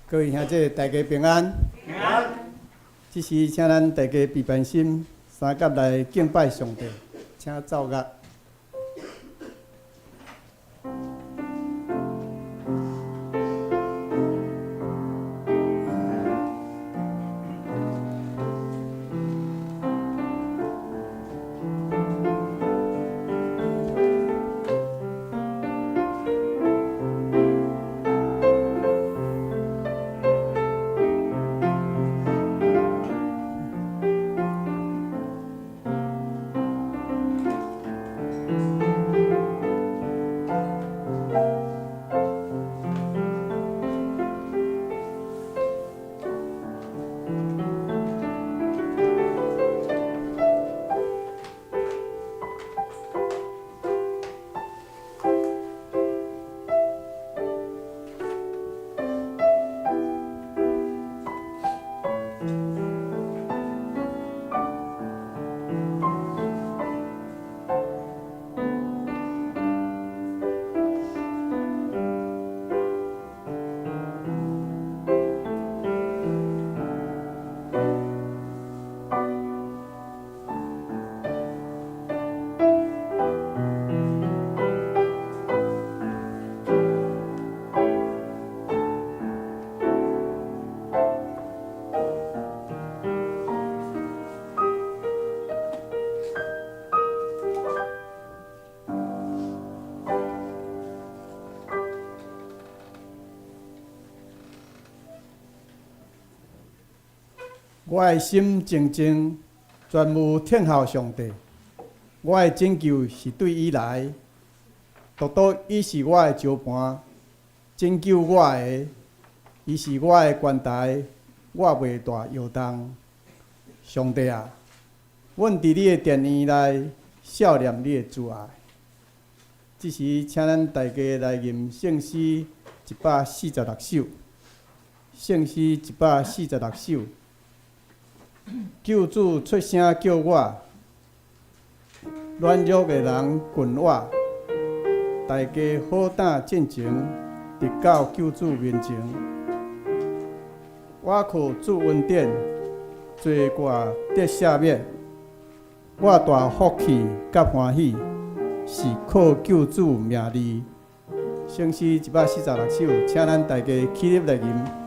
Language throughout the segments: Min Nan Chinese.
各位兄弟，大家平安。平安。這時，請咱大家閉平心，三佮來敬拜上帝，請奏樂。我的心靜靜，全無聽候上帝。我的拯救是對伊來，獨獨伊是我的石盤，拯救我的，伊是我的關台，我袂大搖動。上帝啊，阮佇你的殿院內，數念你的慈愛。這時，請咱大家來吟聖詩146首，聖詩146首。救主出聲叫我，軟弱的人近我，大家好膽進前，直到救主面前。我靠主恩典，罪過得赦免，我大福氣佮歡喜，是靠救主名字。聖詩146首，請咱大家起立來吟。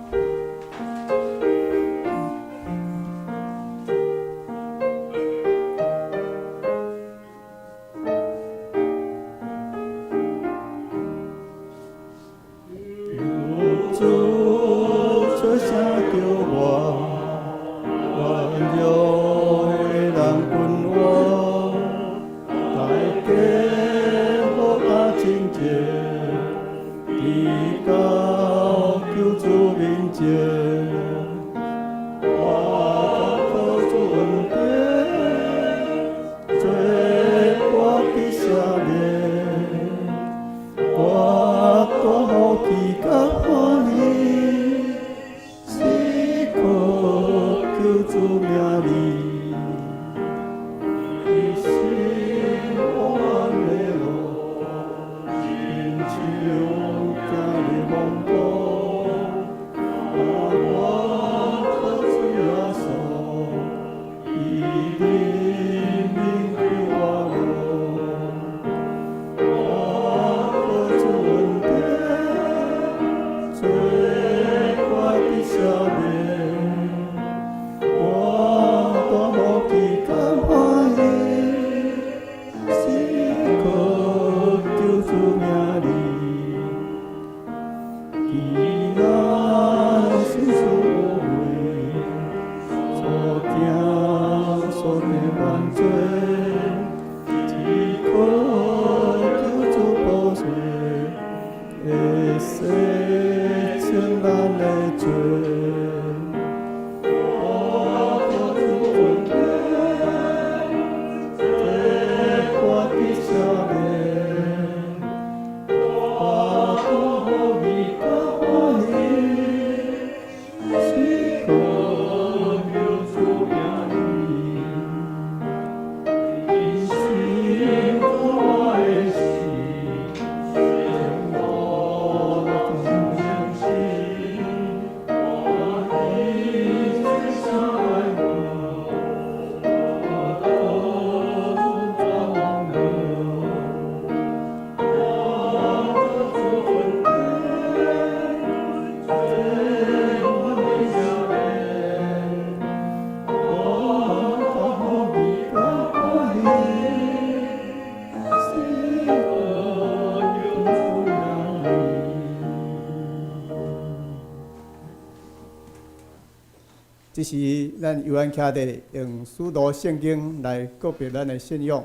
這時咱猶原徛佇用使徒聖經來告白咱的信仰。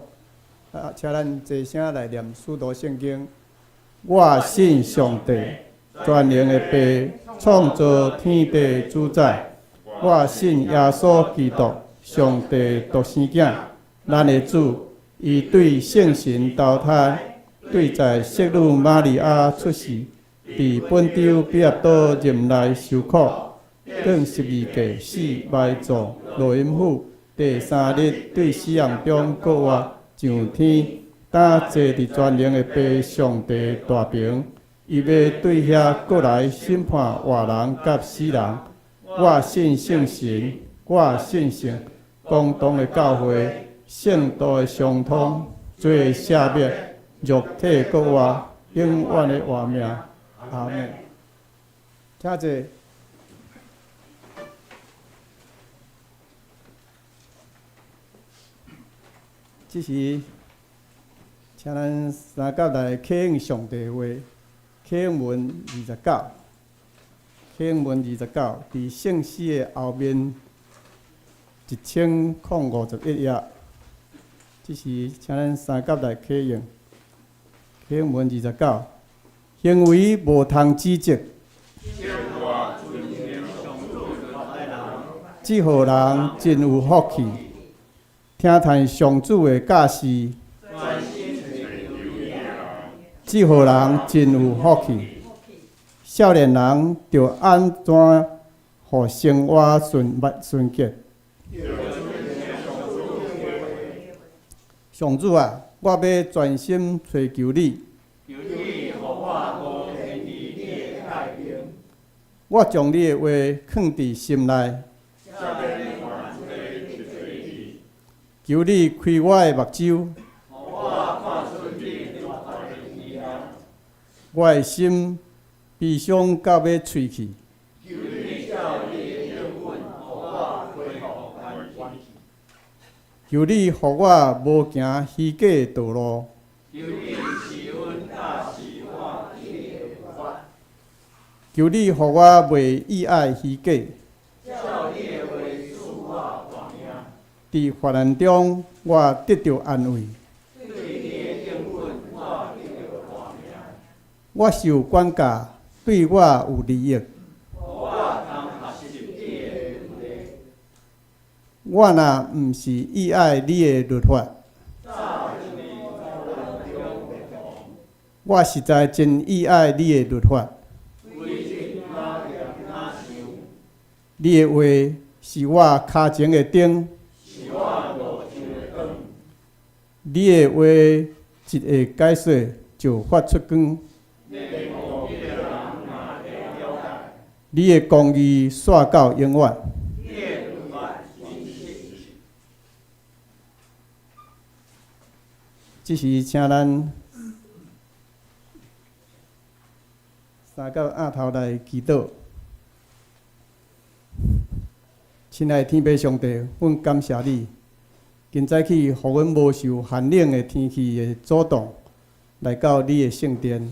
啊，請咱齊聲來念使徒聖經。我信上帝，全能的父，創造天地主宰。我信耶穌基督，上帝獨生囝，咱的主。伊對聖神投胎，對在聖女瑪利亞出世，佇本丟彼拉多任內受苦，釘十字架死埋葬，落陰府，第三日對死人中復活，上天，擔坐佇全能的父上帝大爿，伊欲對遐閣來審判活人佮死人。我信聖神，我信聖公同的教會，聖徒的相通，罪赦免，肉體復活，永遠的活命。阿們。請坐。這時，請咱三甲來啟應上帝話，啟應文二十九，啟應文二十九，佇聖詩的後面1051頁。這時，請咱三甲來啟應，啟應文二十九，行為無通指責，這號人真有福氣，聽趁上主的教示，這號人真有福氣。少年人著按怎予生活順順潔？上主啊，我欲專心揣求你。我將你的話囥佇心內。求你開我的目睭，我的心悲傷到欲碎去。求你予我無行虛假的道路。求你予我袂意愛虛假。佇患難中，我得著安慰。我受管教，對我有利益。我若毋是意愛你的律法，我實在真意愛你的律法。你的話是我跤前的燈，你的話一下解說就發出光。你的公義紲到永遠。這時，請咱三個額頭來祈禱。親愛的天父上帝，阮感謝你，今早起予阮無受寒冷的天氣的阻擋，來到你的聖殿。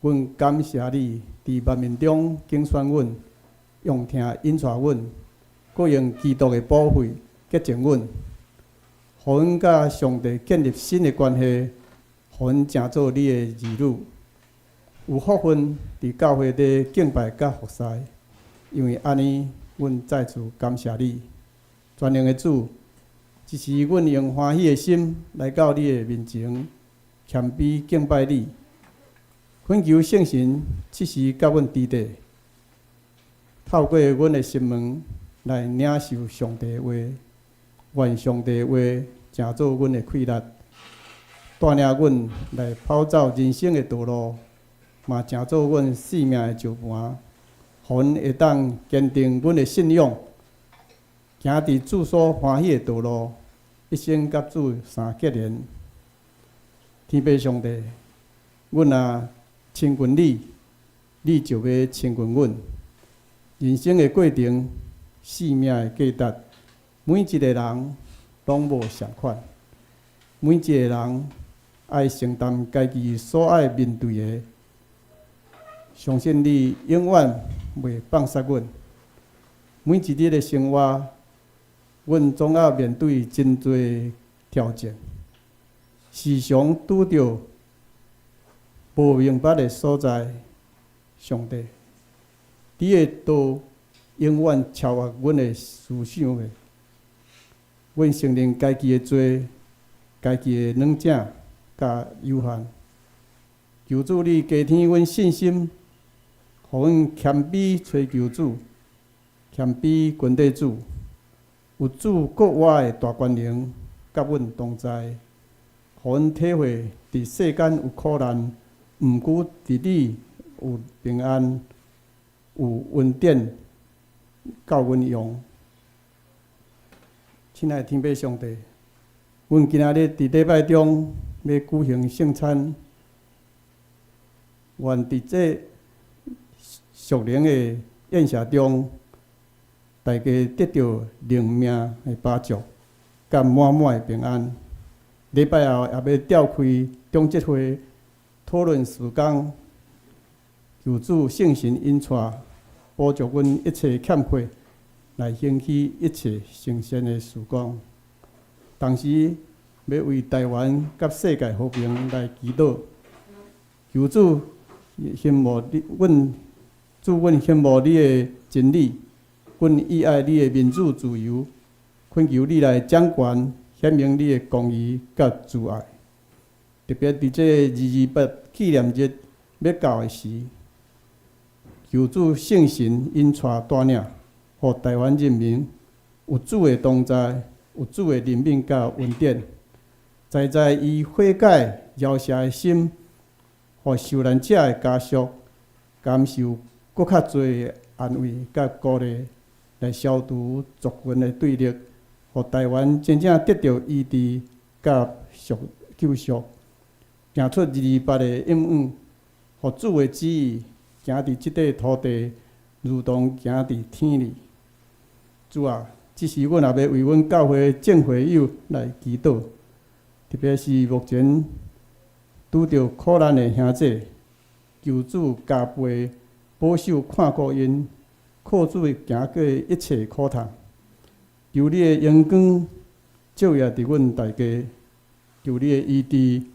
阮感謝你，佇萬民中揀選阮，用疼引帶阮，閣用基督的寶血潔淨阮，予阮佮上帝建立新的關係，予阮成做你的兒女，有福分佇教會內敬拜佮服侍。因為按呢，阮再次感謝你，全能的主。這時，阮用歡喜的心來到你的面前，謙卑敬拜你，懇求聖神這時佮阮佇佇，透過阮的心門來領受上帝的話，願上帝的話成做阮的氣力，帶領阮來跑走人生的道路，嘛成做阮性命的石盤，予阮會當堅定阮的信仰，行佇主所歡喜的道路，一生佮主相結連。天父上帝，阮若親近你，你就欲親近阮。人生的過程，生命的價值，每一個人攏無仝款，每一個人愛承擔家己所愛面對的。相信你永遠袂放殺阮。每一日的生活，阮總愛面對真濟挑戰，時常拄著無明白的所在。上帝，你的道永遠超越阮的思想的。阮承認家己的罪，家己的軟正佮有限。求主你加添阮信心，予阮謙卑揣求主，謙卑跟綴主。有主國外的大權能佮阮同在，予阮體會佇世間有苦難，毋過佇你有平安，有恩典夠阮用。親愛的天父上帝，阮今仔日佇禮拜中欲舉行聖餐，願佇這屬靈的宴席中，大家得著靈命的飽足，佮滿滿的平安。禮拜後也欲召開長執會討論事工，求主聖神引帶，補足阮一切欠缺，來興起一切聖善的事工。同時，欲為台灣佮世界和平來祈禱，求主興慕你，阮主阮興慕你的真理，阮意愛你的民主自由，懇求你來掌權，顯明你的公義佮慈愛。特別佇這228紀念日欲到的時，求主聖神引帶帶領，予台灣人民有主的同在，有主的憐憫佮恩典，知知以悔改饒赦的心，予受難者的家屬感受閣較濟的安慰佮鼓勵，來消除族群的對立，予台灣真正得著醫治佮贖救贖，行出二二八的應允，予主的旨意行佇這塊土地，如同行佇天裡。主啊，這時阮也欲為阮教會眾會友來祈禱，特別是目前拄著苦難的兄弟，求主加倍保守看顧𪜶，靠主行過一切苦痛。求你的榮光照耀佇阮大家，求你的醫治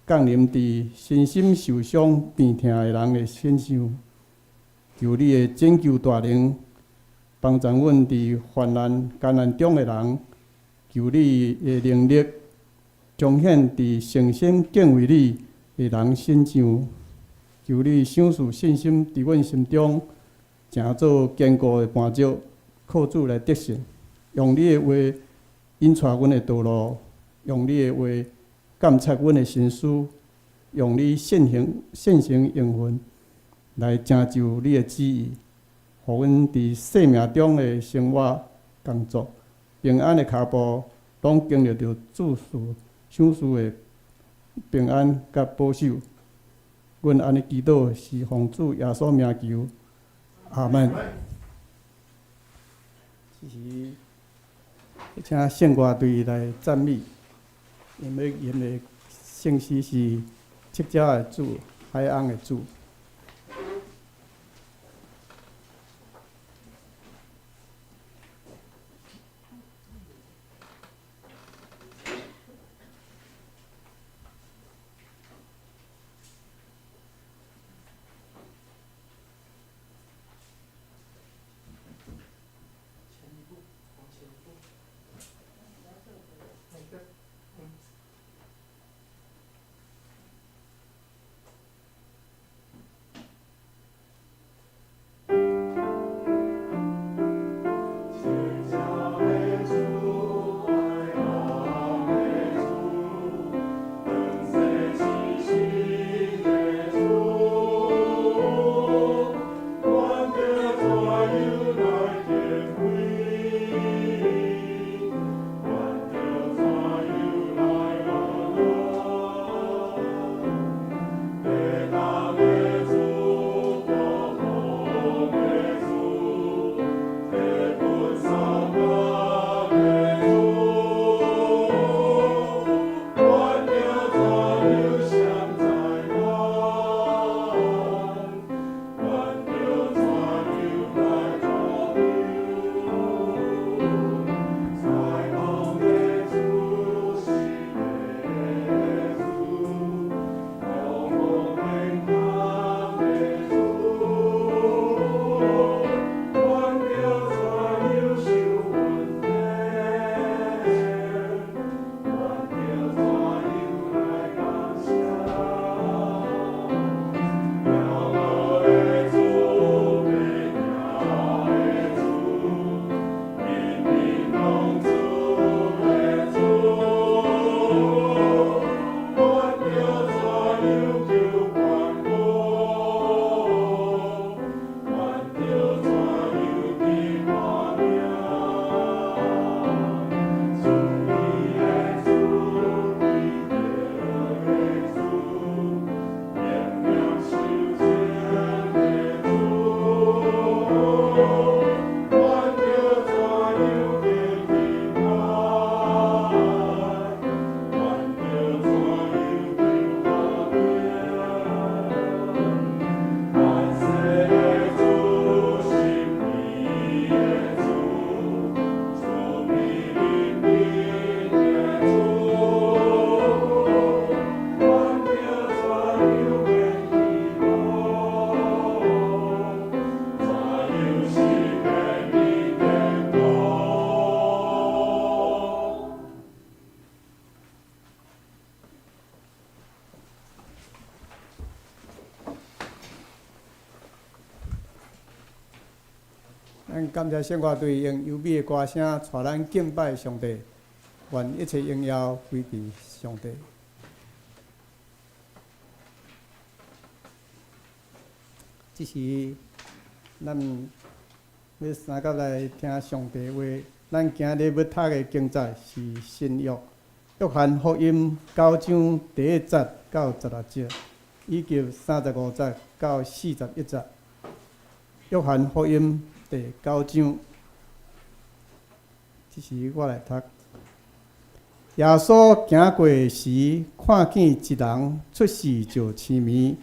降臨佇身心受傷病痛的人的身上，求你的拯救大能幫助阮佇患難艱難中的人，求你的能力彰顯佇誠心敬畏你的人身上，求你賞賜信心佇阮心中，成做堅固的磐石，靠主來得勝。用你的話引帶阮的道路，用你的話監察阮的心思，用你現行現成應允來成就你的旨意，予阮佇生命中的生活、工作、平安的跤步，攏經歷著主賜賞賜的平安佮保守。阮按呢祈禱是奉主耶穌名求，阿門。這時，請聖歌隊來讚美，𪜶欲吟的聖詩是《七隻的主》，海翁的主。咱感謝聖樂隊用優美的歌聲，帶咱敬拜上帝，願一切榮耀歸予上帝。這時，咱欲相佮來聽上帝話。咱今日欲讀的經節是新約約翰福音九章第一節到16節，以及35節到41節。約翰福音第九章，這時我來讀。耶穌行過時，看見一人出世就癡盲，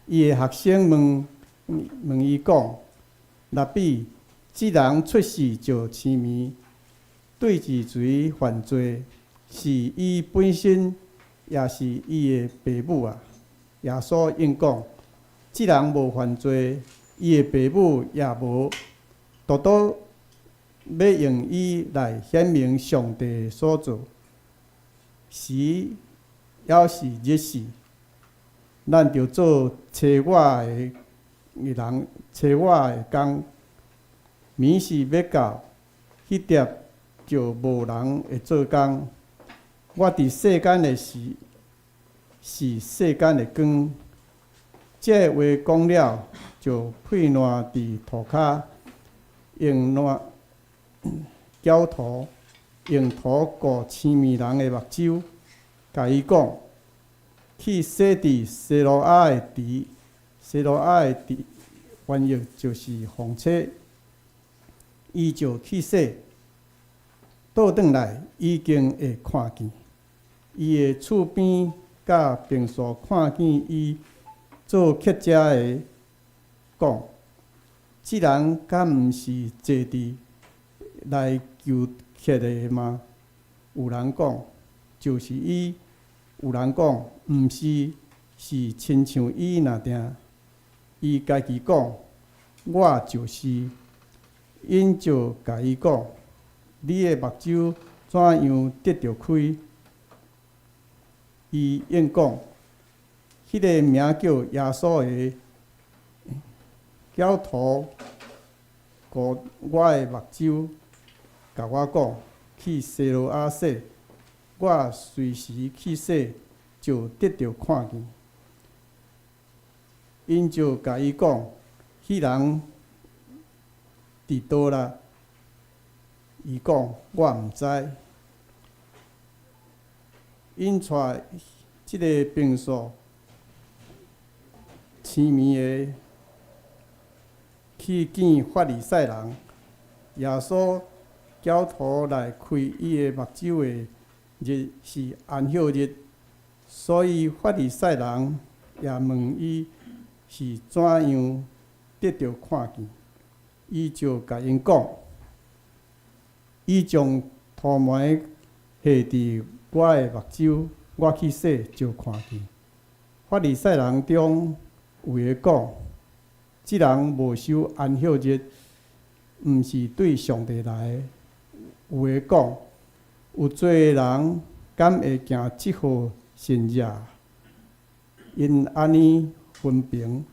伊的學生問問伊講：拉比，這人出世就癡盲，對是誰犯罪？是伊本身，抑是伊的爸母啊？耶穌應講：這人無犯罪，伊的爸母也無，獨獨欲用伊來顯明上帝所做。時猶是日時，咱著做差我的人，差我的工。暝時欲到，彼粒就無人會做工。我佇世間的時，是世間的光。這話講了，就屁瀾佇塗跤，用瀾攪塗，用塗糊癡盲人的目睭，共伊講：去洗佇西羅亞的池，西羅亞的池翻譯就是奉差。伊就去洗，倒轉來已經會看見。伊的厝邊佮朋屬看見伊做乞食的，講：這人敢毋是坐佇來求乞的嗎？有人講，就是伊；有人講，毋是，是親像伊爾定。伊家己講：我就是。𪜶就共伊講：你的目睭怎樣得著開？伊應講：彼个名叫耶穌的，攪塗糊我的目睭，共我講去西羅亞洗，我隨時去洗，就得著看見。𪜶就共伊講：彼人佇佗啦？伊講：我毋知。𪜶帶這个朋屬癡盲的去見法利賽人，耶穌攪塗來開伊的目睭的日是安息日，所以法利賽人也問伊是怎樣得著看見。伊就共𪜶講：伊將塗糜下佇我的目睭，我去洗就看見。法利賽人中有的講：這人無守安息日，毋是對上帝來的。有的講：有罪的人敢會行這號神跡？𪜶按呢紛評。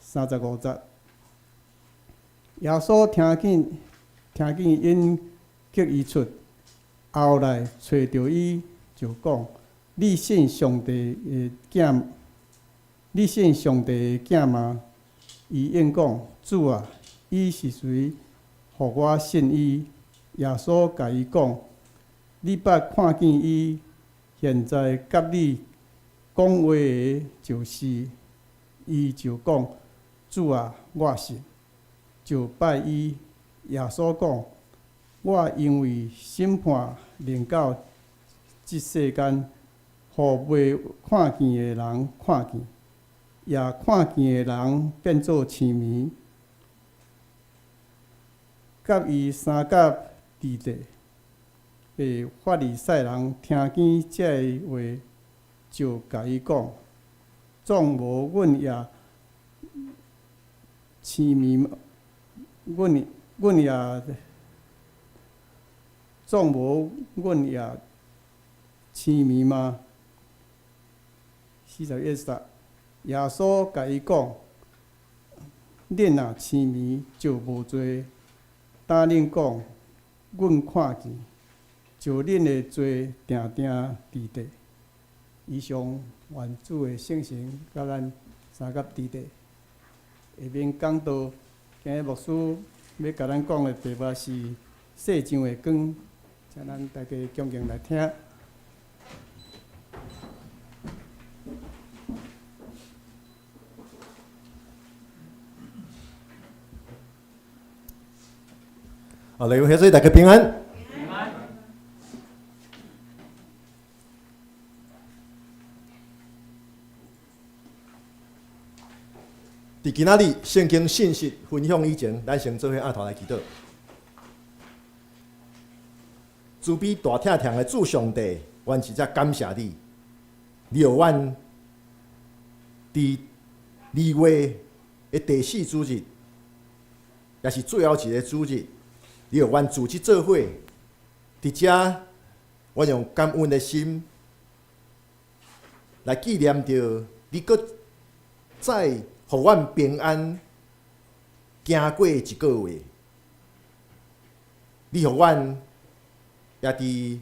35節，耶穌聽見𪜶激伊出，後來揣著伊，就講：你信上帝的囝？你信上帝的囝嗎？伊應講：主啊，伊是誰？予我信伊。耶穌共伊講：你捌看見伊，現在佮你講話的就是。伊就講：主啊，我信。就拜伊。耶穌講：我因為審判臨到這世間，予未看見的人看見，也看見的人變做癡盲。佮伊相佮佇咧的法利賽人聽見這个話，就共伊講：縱無阮也癡盲，阮也縱無阮也癡盲嗎？41節，耶穌共伊講：恁若痴迷就無罪。但恁講，阮看見，就恁的罪定定佇佇。以上願主的聖神佮咱相佮佇佇。下面講道，今日牧師欲共咱講的題目是世上的光，請咱大家恭敬來聽。好，來，兄弟大家平安。平安。佇今仔日聖經信息分享以前，咱先做伙阿頭來祈禱。慈悲大疼痛的主上帝，阮實在感謝你，你予阮佇2月的第四主日，也是最後一个主日，你予阮組織做伙，佇遮，阮用感恩的心來紀念著你，閣再予阮平安行過一个月。你予阮也佇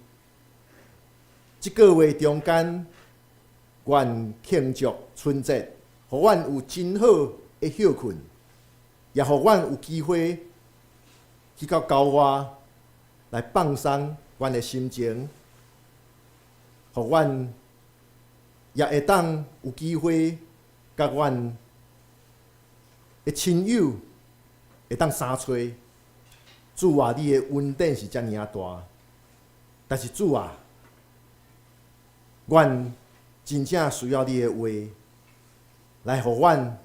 這个月中間，阮慶祝春節，予阮有真好的歇睏，也予阮有機會去到郊外來放鬆阮的心情，予阮也會當有機會佮阮的親友會當相揣。主啊，你的恩典是遮爾仔大，但是主啊，阮真正需要你的話來予阮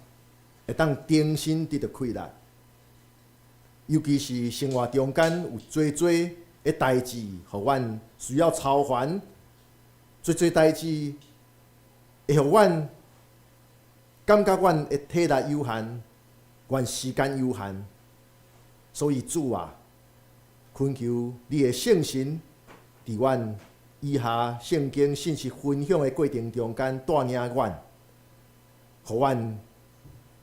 會當重新得著氣力。尤其是生活中間有濟濟的代誌，予阮需要操煩；濟濟代誌會予阮感覺阮的體力有限，阮時間有限。所以主啊，懇求你的聖神佇阮以下聖經信息分享的過程中間帶領阮，予阮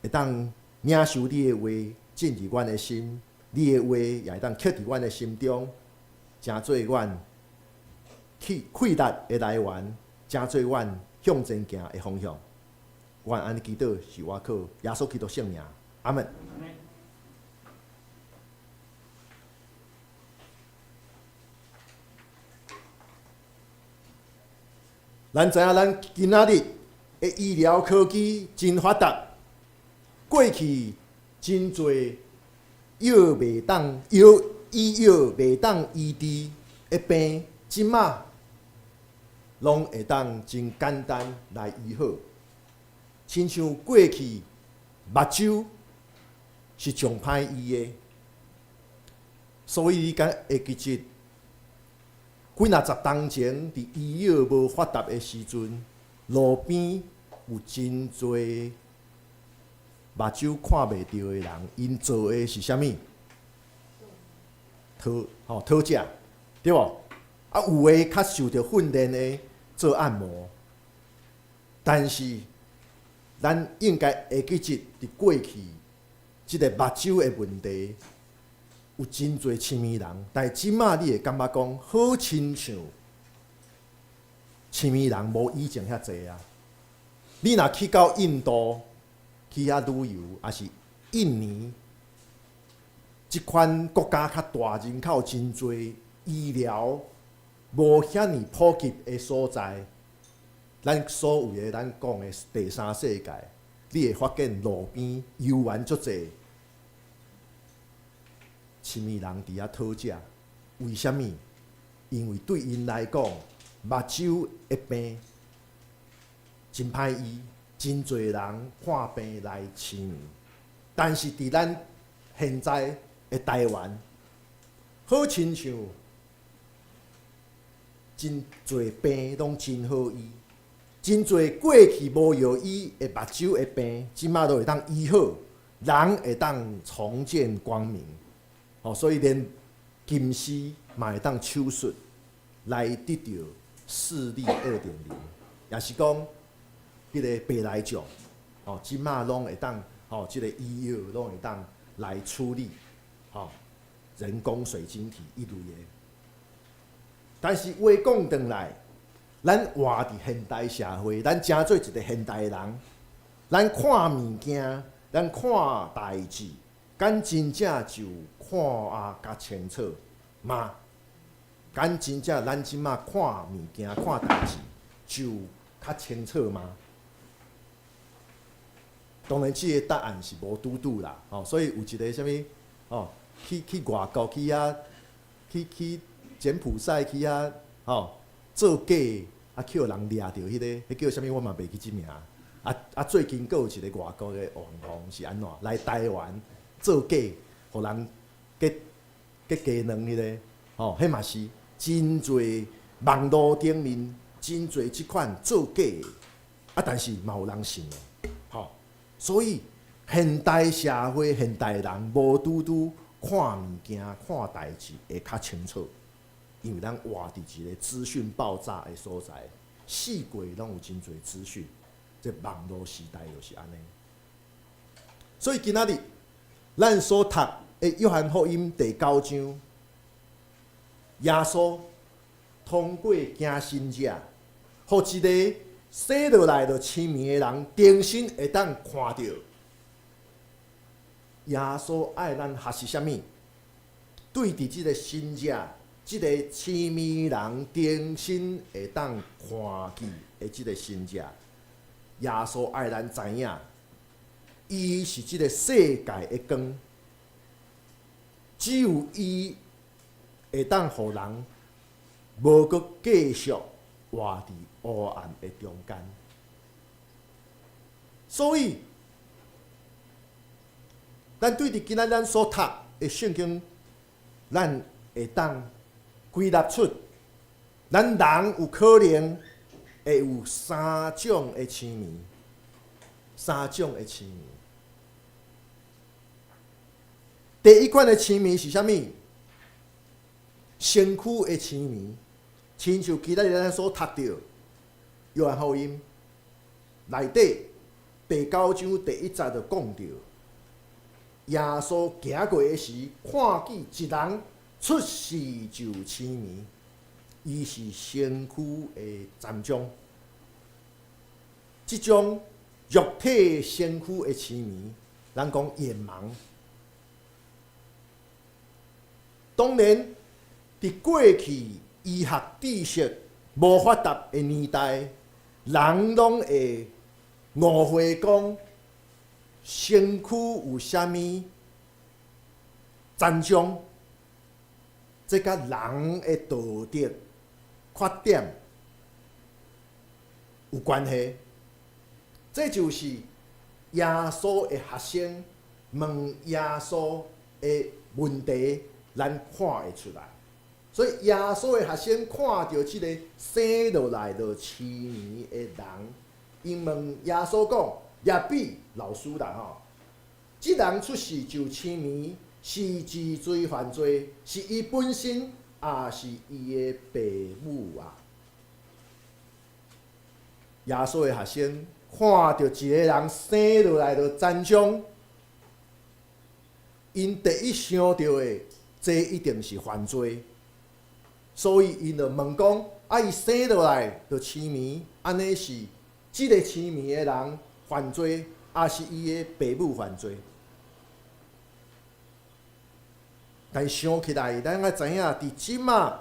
會當領受你的話進入阮的心，你的話也會當刻佇阮的心中，成做阮氣氣力的來源，成做阮向前行的方向。阮按呢祈禱是倚靠耶穌基督聖名，阿門。咱知影，咱今仔日的醫療科技真發達，過去真濟藥袂當藥醫藥袂當醫治的病，這馬攏會當真簡單來醫好。親像過去目睭是上歹醫的，所以你敢會記得幾若十冬前，佇醫藥無發達的時陣，路邊有真濟目睭看袂著的人，𪜶做的是啥物？討吼討食，對無？啊，有的較受著訓練的做按摩，但是咱應該會記得，佇過去這个目睭的問題，有真濟痴迷人，但是這馬你會感覺講，好親像痴迷人無以前遐濟啊。你若去到印度去遐旅遊，抑是印尼，這款國家較大，人口真濟，醫療無遐爾普及的所在，咱所謂的咱講的第三世界，你會發現路邊猶原足濟痴迷人佇遐討食。為啥物？因為對𪜶來講，目睭的病真歹醫，真濟人看病來痴迷。但是佇咱現在的台灣，好親像真濟病攏真好醫，真濟過去無藥醫的目睭的病，這馬都會當醫好，人會當重見光明。哦，所以連近視嘛會當手術來得著視力2.0，也是講彼个白內障，哦，這馬攏會當吼，這個醫藥攏會當來處理，吼，人工水晶體一類的。但是話講轉來，咱活佇現代社會，咱成做一個現代人，咱看物件，咱看代誌，敢真正就看啊較清楚嗎？敢真正咱這馬看物件、看代誌就較清楚嗎？當然，這個答案是無拄拄啦，吼，所以有一個啥物，吼，去外國去遐，去柬埔寨去遐，吼，做假啊，予人掠著彼個，彼叫啥物我嘛袂記這名。啊啊！最近閣有一個外國的網紅是按怎來台灣做假，予人結結雞卵彼個，吼，彼嘛是真濟網路頂面真濟這款做假的，啊，但是嘛有人信的，吼。所以現代社會、現代人無拄拄看物件、看代誌會較清楚，因為咱活佇一個資訊爆炸的所在，四界攏有真濟資訊，這網路時代就是按呢。所以今仔日咱所讀的約翰福音第九章，耶穌通過行神跡，予一個生落來就癡盲的人，重新會當看著。耶穌愛咱學習啥物？對佇這個神跡，這個癡盲人重新會當看見的這個神跡，耶穌愛咱知影，伊是這個世界的光，只有伊會當予人無閣繼續活佇黑暗的中間。所以，咱對佇今仔咱所讀的聖經，咱會當歸納出，咱人有可能會有三種的癡盲，三種的癡盲。第一款的癡盲是啥物？身軀的癡盲，親像今仔日咱所讀著約翰福音內底第九章第一節就講著，耶穌行過的時，看見一人出世就癡盲，伊是身軀的殘障。這種肉體身軀的癡盲，咱講眼盲。當然，佇過去醫學知識無發達的年代，人攏會誤會講身軀有啥物殘障，這佮人的道德缺點有關係。這就是耶穌的學生問耶穌的問題，咱看會出來。所以耶穌的學生看著這個生落來就癡盲的人，𪜶問耶穌講：拉比老師啦吼，這人出世就癡盲，是自罪犯罪，是伊本身，抑是伊的爸母啊？耶穌的學生看著一個人生落來就殘障，𪜶第一想著的，這一定是犯罪，所以𪜶就問講：啊，伊生落來就癡盲，按呢是這個癡盲的人犯罪，抑是伊的爸母犯罪？但想起來，咱愛知影，佇這馬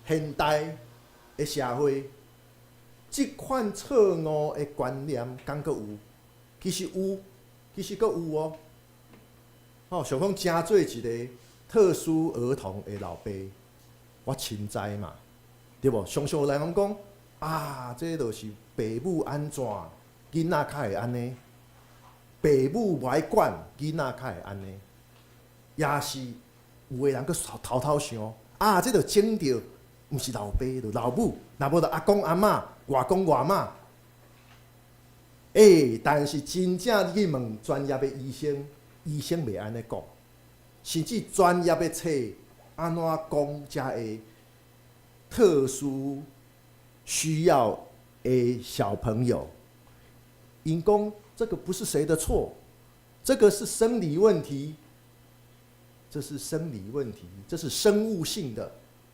現代的社會，這款錯誤的觀念，敢閣有？其實有，其實閣有哦。吼，想講成做一個特殊兒童的老爸，我親知嘛，對無？常常有人攏講啊，這就是爸母按怎，囡仔較會按呢？爸母無愛管，囡仔較會按呢？也是有的人閣偷偷想啊，這就整著，毋是老爸，就老母，若無就阿公阿嬤、外公外媽。欸，但是真正你去問專業的醫生，醫生袂按呢講，甚至專業的冊按怎講才會特殊需要的小朋友，𪜶講這個不是誰的錯，這個是生理問題，這是生理問題，這是生物性的。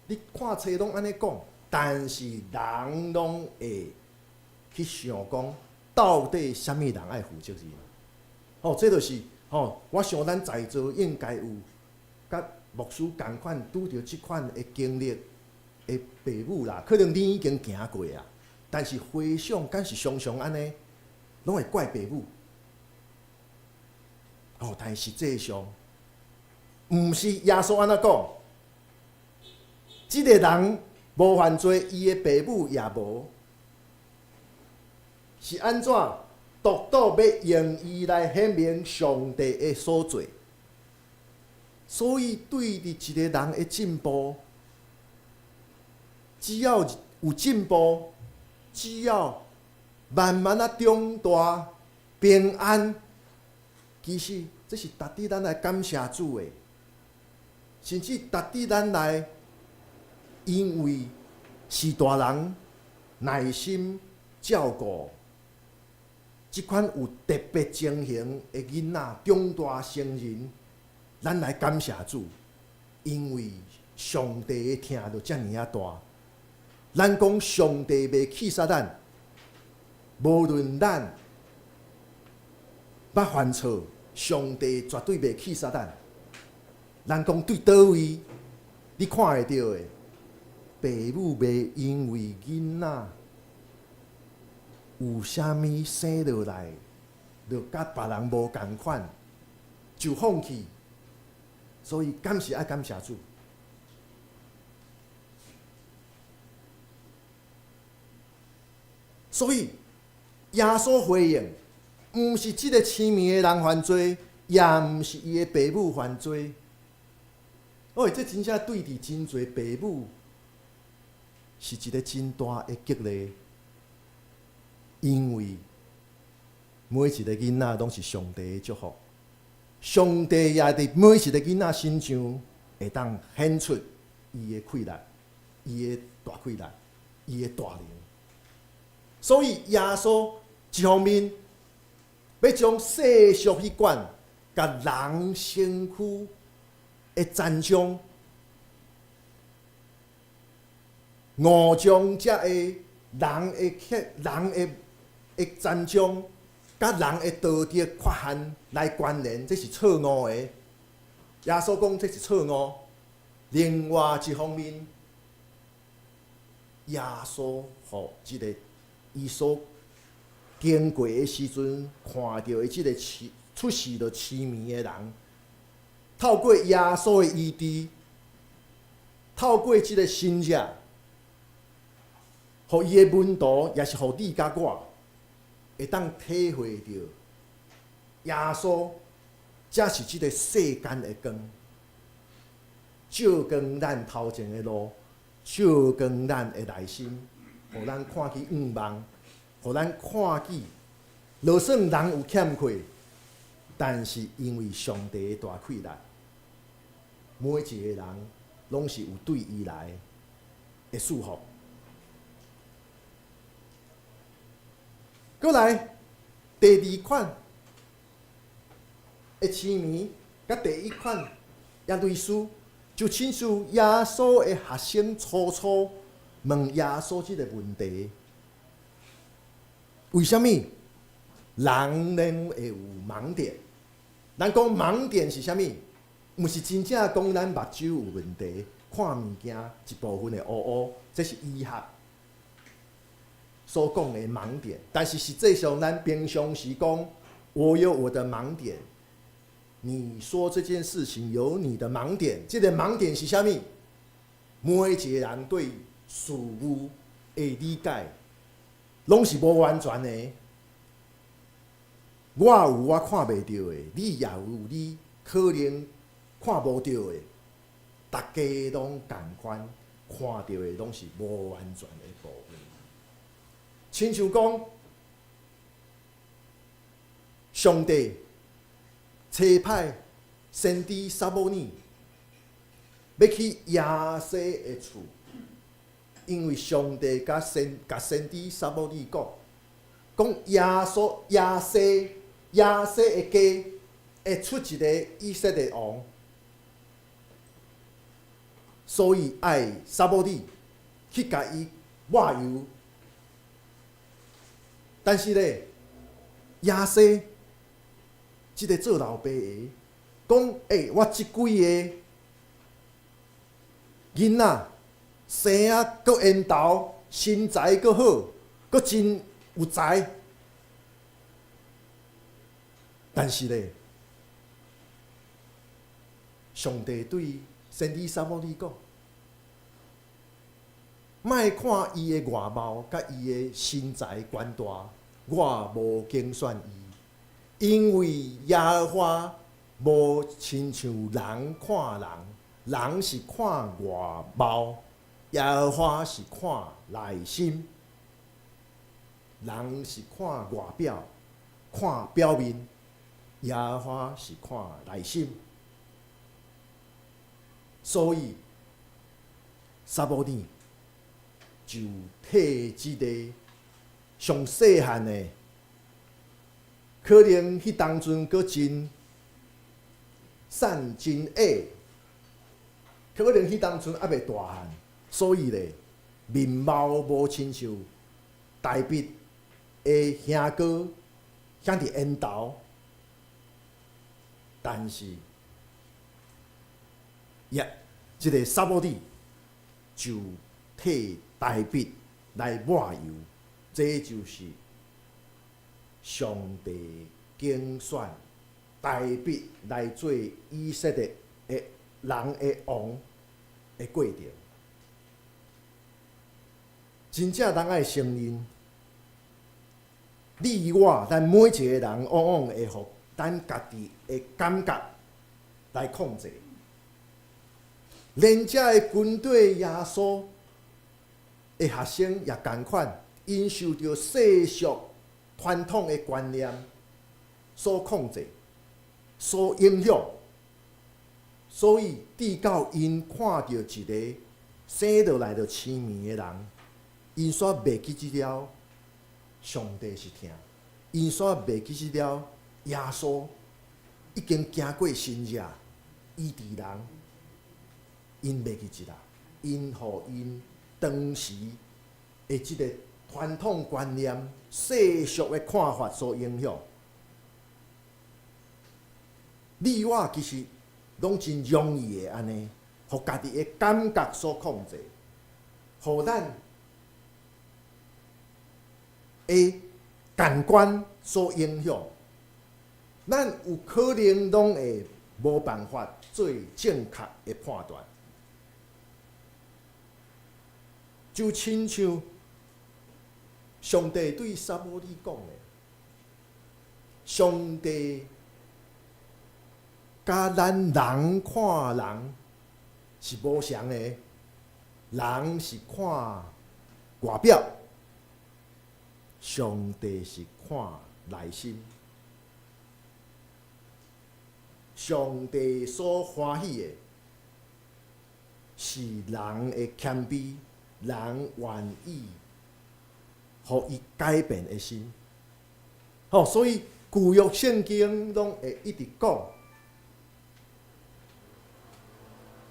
你看冊攏按呢講，但是人攏會去想講，到底啥物人愛負責任？吼，這就是吼，我想咱在座應該有佮牧師仝款拄著這款的經歷的爸母啦，可能你已經行過啊，但是回想，敢是常常按呢，攏會怪爸母。哦，但是實際上，毋是耶穌按呢講，這個人無犯罪，伊的爸母也無，是按怎？獨獨欲用伊來顯明上帝的所做，所以對佇一個人的進步，只要有進步，只要慢慢仔長大，平安，其實這是值得咱來感謝主的，甚至值得咱來，因為是大人耐心照顧。這款有特別情形的囡仔長大成人，咱來感謝主，因為上帝的疼就遮爾仔大。咱講上帝袂棄殺咱，無論咱捌犯錯，上帝絕對袂棄殺咱。咱講對佗位，你看會著的，爸母袂因為囡仔有啥物生落來，就佮別人無仝款，就放棄。所以敢是愛感謝主。所以耶穌回應，毋是這個癡迷的人犯罪，也毋是伊的爸母犯罪。哦，這真正對佇真濟爸母是一個真大的激勵。因為每一個囡仔攏是上帝的祝福，上帝也佇每一個囡仔身上會當顯出伊的氣力、伊的大氣力、伊的大能。所以耶穌一方面欲將世俗彼款共人身軀的殘障、五臟才會人的人的的殘障，佮人的道德缺陷來關聯，這是錯誤的。耶穌講這是錯誤。另外一方面，耶穌予這個伊所經過的時陣，看著的這個痴出世就痴迷的人，透過耶穌的醫治，透過這個神跡，予伊的門徒，也是予你佮我，會當體會著耶穌才是這個世間的光，照光咱頭前的路，照光咱的內心，予咱看見願望，予咱看見，就算人有欠缺，但是因為上帝的大氣力，每一個人攏是有對伊來的祝福。閣來第二款的痴迷，佮第一款也類似，就親像耶穌的學生初初問耶穌這個問題：為啥物人攏會有盲點？咱講盲點是啥物？毋是真正講咱目睭有問題，看物件一部分會烏烏，這是醫學所講的盲點。但是實際上，咱平常時講，我有我的盲點。你說這件事情有你的盲點，這個盲點是啥物？每一個人對事物的理解，攏是無完全的。我有我看袂著的，你也有你可能看無著的。大家攏仝款看著的，攏是無完全的部分。親像講，上帝差派先知撒母耳欲去耶西的厝，因為上帝共先知撒母耳講，講耶穌耶西耶西的家會出一个以色列王，所以愛撒母耳去共伊抹油。但是咧，耶西這个做老爸的講：欸，我這幾个囡仔生啊，閣緣投，身材閣好，閣真有才。但是咧，上帝對先知撒母耳講：莫看伊的外貌佮伊的身材懸大，我無揀選伊，因為耶和華無親像人看人，人是看外貌，耶和華是看內心。人是看外表，看表面，耶和華是看內心。所以，撒母耳就替這个上細漢的，可能彼當陣閣真瘦真矮，可能彼當陣猶未大漢，所以咧面貌無親像大衛的兄哥遐爾緣投，但是，也這个撒母耳就替大衛來抹油，這就是上帝揀選大衛來做以色列的人的王的過程。真正咱愛承認，你我咱每一個人往往會予咱家己的感覺來控制。連遮會跟綴耶穌的學生也仝款，𪜶受著世俗傳統的觀念所控制、所影響，所以直到𪜶看著一个生落來就痴迷的人，𪜶煞袂記得了上帝是疼，𪜶煞袂記得了耶穌已經行過神蹟醫治人，𪜶袂記得啦，𪜶予𪜶當時的這个傳統觀念、世俗的看法所影響。你我其實攏真容易會按呢，予家己的感覺所控制，予咱的感官所影響，咱有可能攏會無辦法做正確的判斷。就親像上帝對撒母耳講的，上帝佮咱人看人是無相的，人是看外表，上帝是看內心。上帝所歡喜的是人的謙卑，人願意予伊改變的心。吼，所以舊約聖經攏會一直講，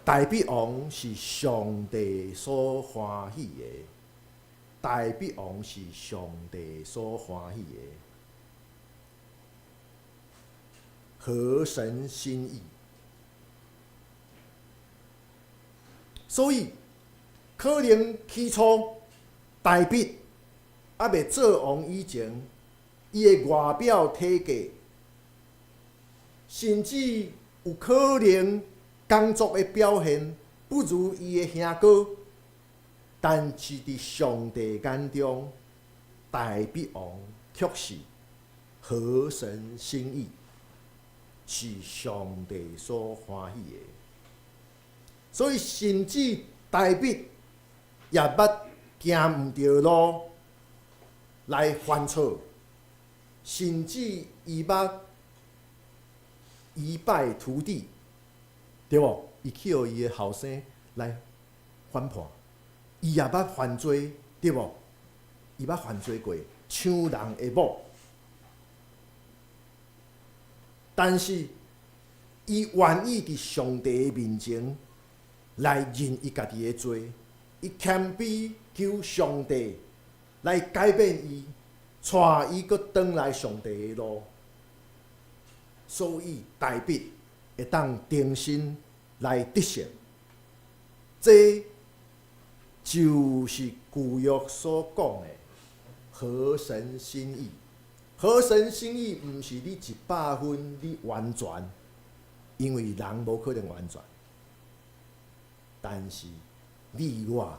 大衛王是上帝所歡喜的，大衛王是上帝所歡喜的，合神心意。所以可能起初大衛猶未做王以前，伊的外表體格，甚至有可能工作的表現不如伊的兄哥，但是佇上帝眼中，大衛王卻是合神心意，是上帝所歡喜的。所以，甚至大衛也捌行毋著路來犯錯，甚至伊捌一敗塗地，對無？伊去予伊的後生來反叛，伊也捌犯罪，對無？伊捌犯罪過，搶人的某。但是伊願意佇上帝的面前來認伊家己的罪，伊謙卑求上帝來改變伊，帶伊閣轉來上帝的路。所以大衛會當重新來得勝，這就是舊約所講的合神心意。合神心意毋是你100分你完全，因為人無可能完全。但是你我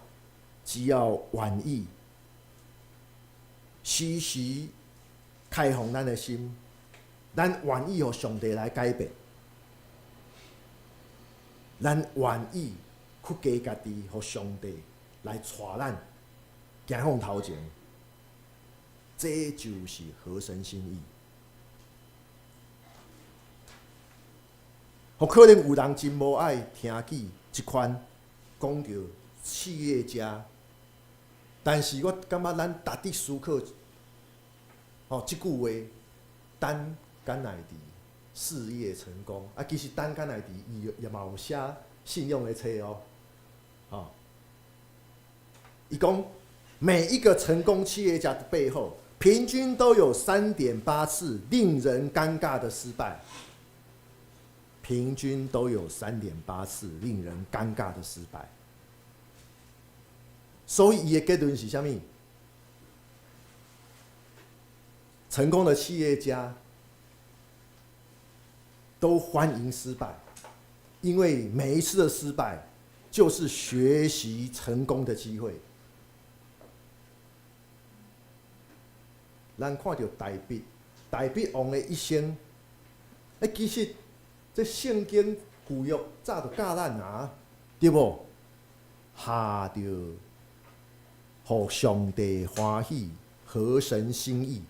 只要願意，時時開放咱的心，咱願意予上帝來改變，咱願意屈低家己，予上帝來帶咱行向頭前，這就是合神心意。可能有人真無愛聽見這款講著企業家，但是我感覺咱值得思考。吼，這句話，丹甘乃迪事業成功啊，其實丹甘乃迪伊也嘛有寫信用的冊哦，吼，伊講每一個成功企業家的背後，平均都有3.8次令人尷尬的失敗。平均都有三點八次令人尷尬的失敗。所以伊的結論是啥物？成功的企業家都歡迎失敗，因為每一次的失敗就是學習成功的機會。咱看著大衛，大衛王的一生，欸，其實這聖經舊約早就教咱啊，對無？合著予上帝歡喜，合神心意，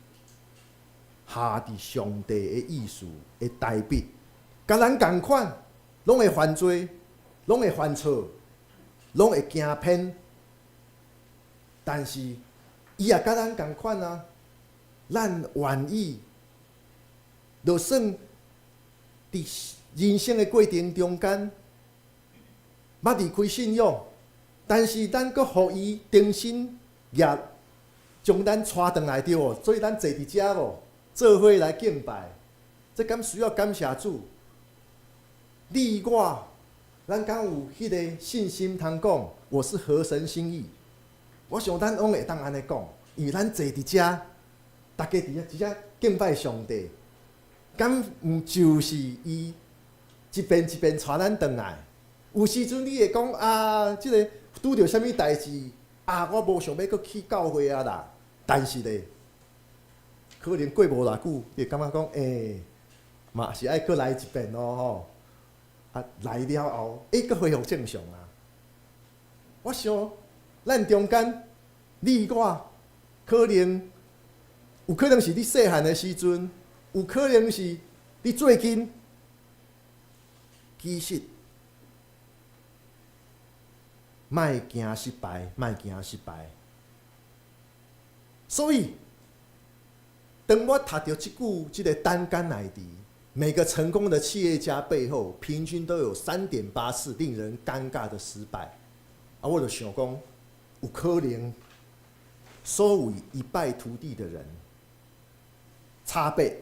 合佇上帝的意思的大衛，佮咱仝款，攏會犯罪，攏會犯錯，攏會行偏，但是伊也佮咱仝款啊。咱願意，就算佇人生的過程中間，捌離開信仰，但是咱閣予伊重新掠，將咱帶轉來，對無？所以咱坐佇遮無，做伙來敬拜，這敢需要感謝主？你我，咱敢有彼个信心通講，我是合神心意？我想咱攏會當按呢講，因為咱坐佇遮。大家佇遐遮敬拜上帝，敢毋就是伊一遍一遍帶咱轉來？有時陣你會講啊，這个拄著啥物代誌啊，我無想欲閣去教會啊啦。但是咧，可能過無偌久，你會感覺講，欸，嘛是愛閣來一遍咯吼。啊，來了後，欸，閣恢復正常啊。我想，咱中間，你我可能。有可能是你細漢的時陣，有可能是你最近，其實，莫驚失敗，莫驚失敗。所以，當我讀著這句這个丹甘乃迪，每個成功的企業家背後，平均都有三點八次令人尷尬的失敗。啊，我就想講，有可能，所謂一敗塗地的人。差別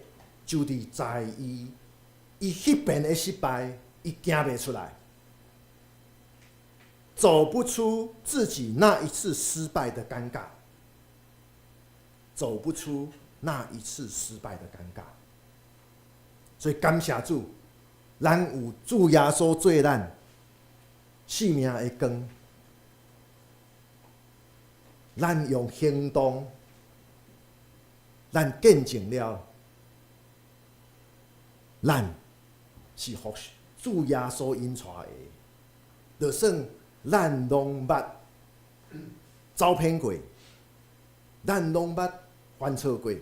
就佇在於，伊彼遍的失敗，伊行袂出來，走不出自己那一次失敗的尷尬，走不出那一次失敗的尷尬。所以感謝主，咱有主耶穌做咱生命的光，咱用行動。咱見證了，咱是予主耶穌引帶的，就算咱攏捌走偏過，咱攏捌犯錯過，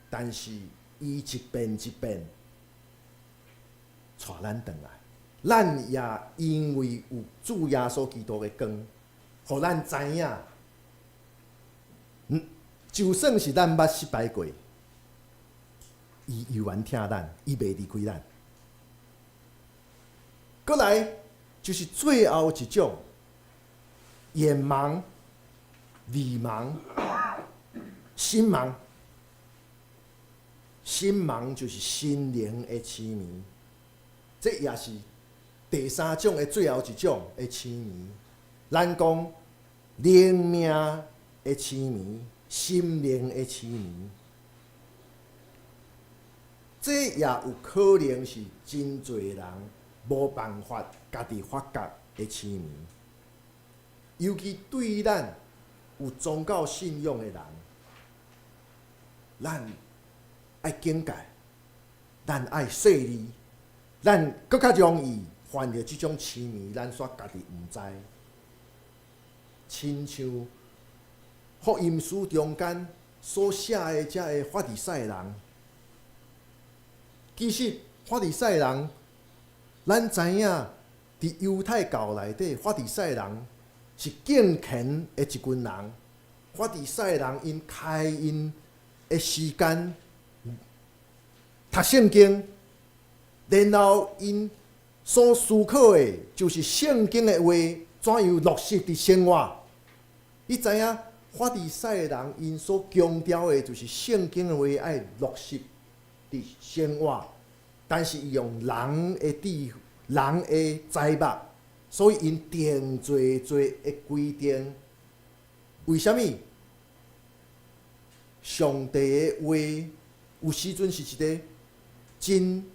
但是伊一遍一遍帶咱轉來，咱也因為有主耶穌基督的光，予咱知影。就算是咱捌失敗過，伊猶原疼咱，伊袂離開咱。閣來就是最後一種眼盲、耳盲、心盲。心盲就是心靈的痴迷，這也是第三種的最後一種的痴迷。咱講靈命的痴迷、心靈的痴迷，這也有可能是真濟人無辦法家己發覺的痴迷。尤其對咱有宗教信仰的人，咱愛警戒，咱愛細膩，咱閣較容易犯著這種痴迷，咱煞家己毋知。親像福音書中間所寫的這个法利賽人，其實法利賽人，咱知影佇猶太教內底，法利賽人是敬虔的一群人。法利賽人𪜶開𪜶的時間讀聖經，然後𪜶所思考的，就是聖經的話怎樣落實佇生活。你知影法利賽人𪜶所強調的，就是聖經的話愛落實佇生活，但是伊用人的智、人的知目，所以𪜶定濟濟的規定。為啥物？上帝的話有時陣是一个真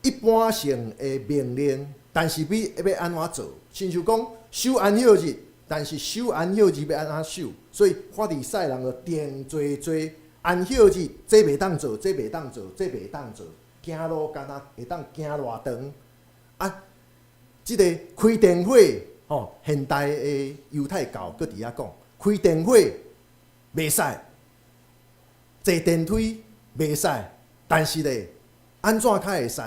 一般性的命令，但是欲按怎做？親像講守安息日，但是守安息日欲按怎守？所以法利賽人就定濟濟安息日，這袂當做，這袂當做，這袂當做，行路敢若會當行偌長？啊，這个開電火，吼，現代的猶太教閣佇遐講，開電火袂使，坐電梯袂使，但是咧，按怎較會使？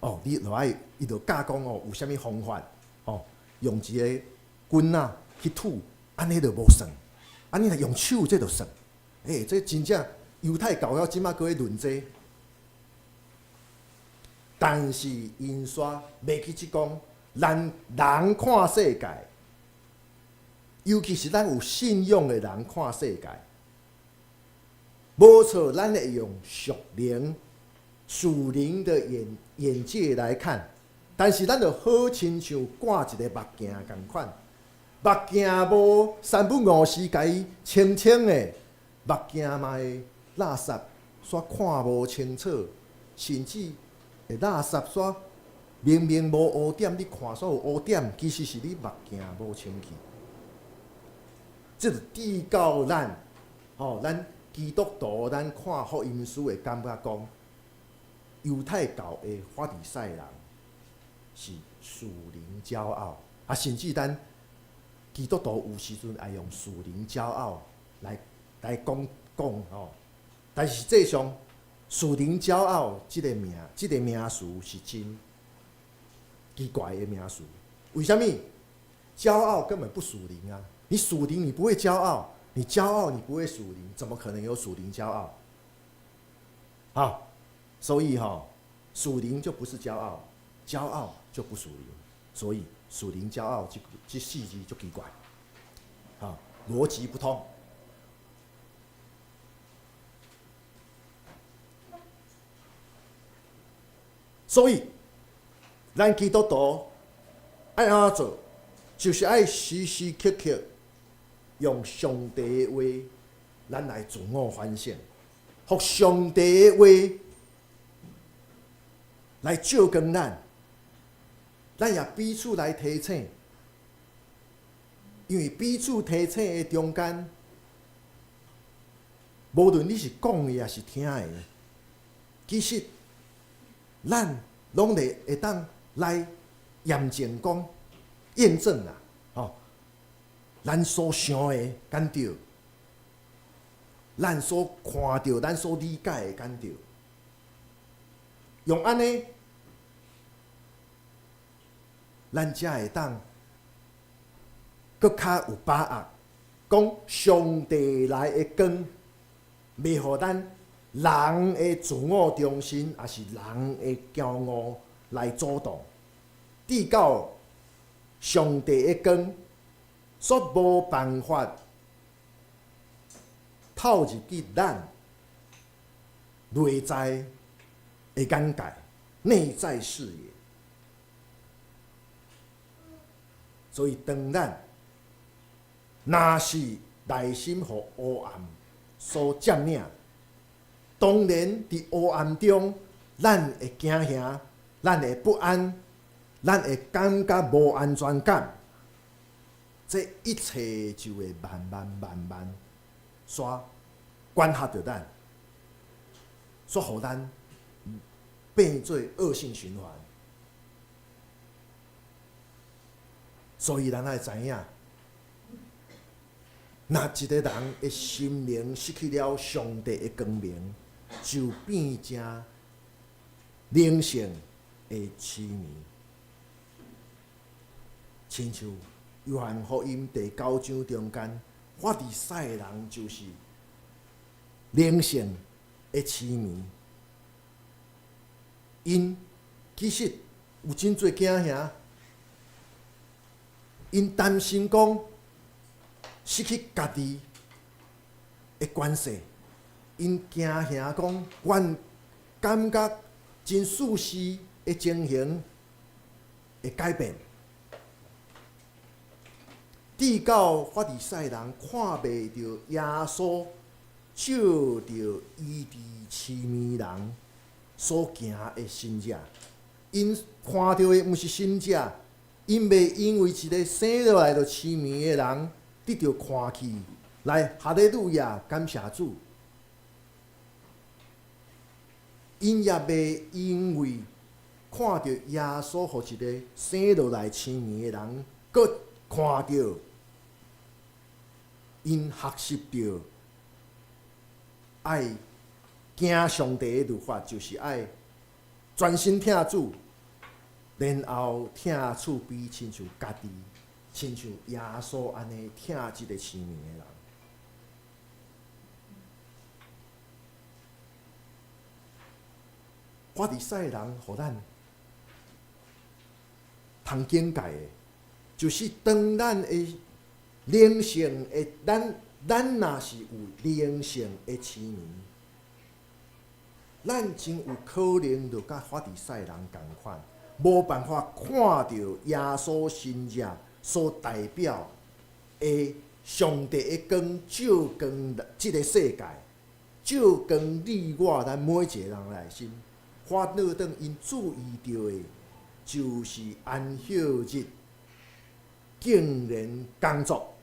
哦，你就愛伊就教講哦，有啥物方法？哦，用一个棍仔去吐，按呢就無算。按呢若用手，這就算。欸，這真正猶太教到這馬閣咧論這，但是𪜶煞袂記得講，咱人看世界，尤其是咱有信仰的人看世界，無錯，咱會用屬靈、屬靈的眼界來看，但是咱就好親像掛一个目鏡仝款，目鏡無三不五時共伊清清的，目鏡嘛會垃圾，煞看無清楚，甚至會垃圾煞明明無烏點，你看煞有烏點，其實是你目鏡無清氣。這就至到咱，吼，咱基督徒，咱看福音書會感覺講，猶太教的法利賽人是屬靈驕傲，啊，甚至咱基督徒有時陣愛用屬靈驕傲來講講吼，但是實際上屬靈驕傲這个名，這个名詞是真奇怪的名詞。為啥物？驕傲根本不屬靈啊！你屬靈，你不會驕傲；你驕傲，你不會屬靈，怎麼可能有屬靈驕傲？好，所以哈，屬靈就不是驕傲，驕傲就不屬靈，所以屬靈驕傲這四字就奇怪，啊，邏輯不通。所以，咱基督徒愛按怎做，就是愛時時刻刻用上帝的話，咱來自我反省，予上帝的話來照光咱，咱也彼此來提醒，因為彼此提醒的中間，無論你是講的抑是聽的，其實咱攏會當來驗證講、驗證啦，吼，咱所想的敢對，咱所看著、咱所理解的敢對，用按呢，咱才會當閣較有把握，講上帝來的光，袂予咱人的自我中心，抑是人的驕傲來阻擋。直到上帝的光煞無辦法透入去咱內在的眼界、內在視野。所以，當咱若是內心予黑暗所佔領，當然佇黑暗中，咱會驚嚇，咱會不安，咱會感覺無安全感。這一切就會慢慢慢慢煞管轄著咱，煞予咱變做惡性循環。所以咱愛知影，若一個人的心靈失去了上帝的光明，就變成靈性的痴迷。親像約翰福音第九章中間，法利賽人就是靈性的痴迷。𪜶其實有真濟驚嚇，𪜶擔心講失去家己的權勢，𪜶驚嚇講，阮感覺真舒適的情形會改變。直到法利賽人看袂著耶穌照著醫治痴迷人所行的神跡，𪜶看著的毋是神跡，𪜶袂因為一個生落來就痴迷的人得著看去，來哈利路亞感謝主。𪜶也袂因為看著耶穌予一個生落來痴迷的人，閣看著𪜶學習著愛行上帝的律法，就是愛專心疼主，然後疼厝邊親像家己，親像耶穌按呢疼這個痴迷的人。法利賽人予咱通警戒的，就是當咱的靈性的，咱若是有靈性的痴迷，咱真有可能就佮法利賽人仝款，無辦法看著耶穌神跡所代表的上帝的光照光這个世界，照光你我咱每一个人內心。反倒轉𪜶注意著的，就是安息日竟然工作。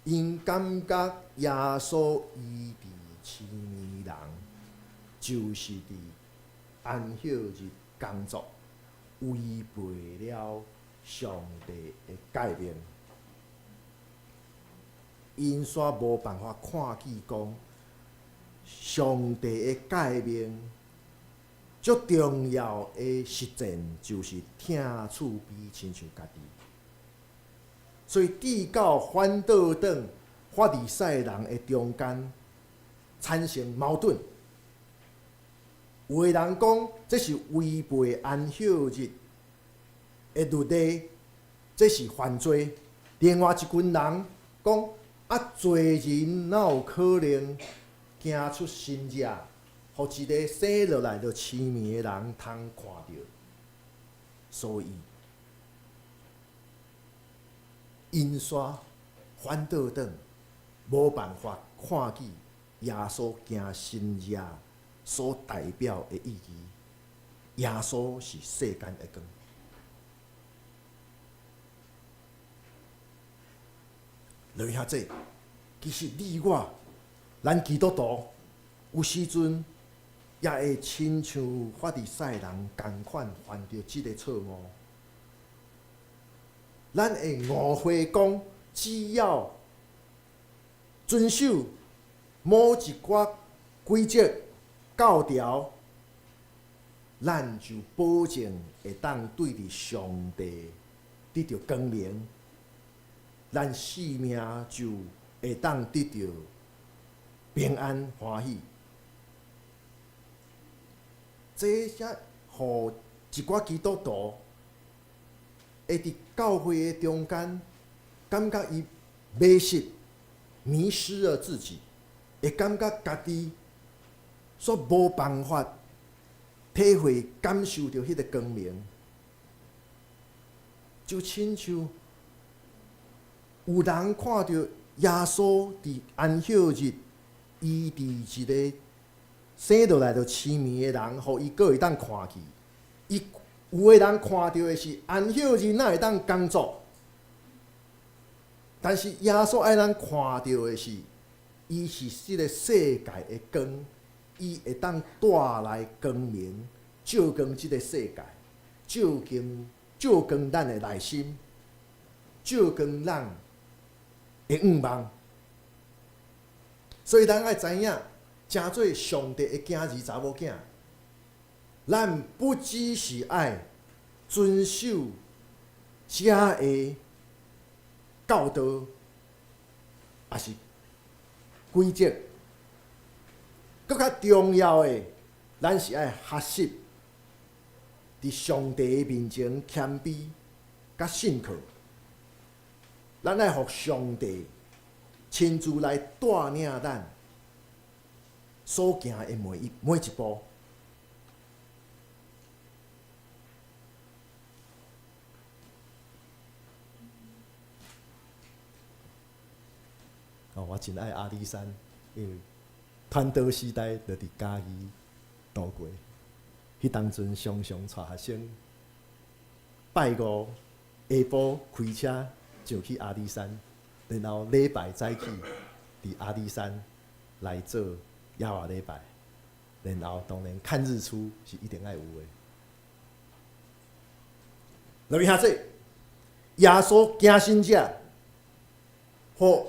𪜶感覺耶穌醫治痴迷人，就是佇安息日工作，違背了上帝的誡命。𪜶煞無辦法看見講，上帝的誡命足重要的實踐，就是疼厝邊親像家己。所以，直到反倒轉法利賽人的中間產生矛盾。有的人講這是違背安息日的律例，這是犯罪；另外一群人講啊，罪人哪有可能行出神跡，予一個生落來就痴迷的人通看著？所以，𪜶煞反倒轉，無辦法看見耶穌行神跡所代表的意義。耶穌是世間的光。落遐濟，其實你我，咱基督徒有時陣也會親像法利賽人仝款犯著這个錯誤。咱會誤會講，只要遵守某一寡規則教條，咱就保證會當對著上帝得著光明，咱性命就會當得著平安歡喜。這才予一寡基督徒會佇教會的中間，感覺伊迷失、迷失了自己，會感覺家己煞無辦法體會、感受著彼個光明，就親像有人看著耶穌佇安息日醫治一个生落來就癡盲的人，予伊閣會當看見。伊有的人看著的是安息日哪會當工作，但是耶穌愛咱看著的是，伊是這个世界的光，伊會當帶來光明，照光這个世界，照光照光咱的內心，照光咱的願望。所以咱愛知影，成做上帝的囝兒查某囝，咱不只是愛遵守遮的教導，抑是規則，閣較重要的，咱是愛學習佇上帝的面前謙卑佮信靠。咱愛予上帝親自來帶領咱所行的每一步。哦，我真愛阿里山，因為傳道時代就佇嘉義度過。彼當陣常常帶學生拜五下晡開車上去阿里山，然後禮拜早起佇阿里山來做耶和華禮拜，然後當然看日出是一定愛有的。落去遐說，耶穌行神跡，予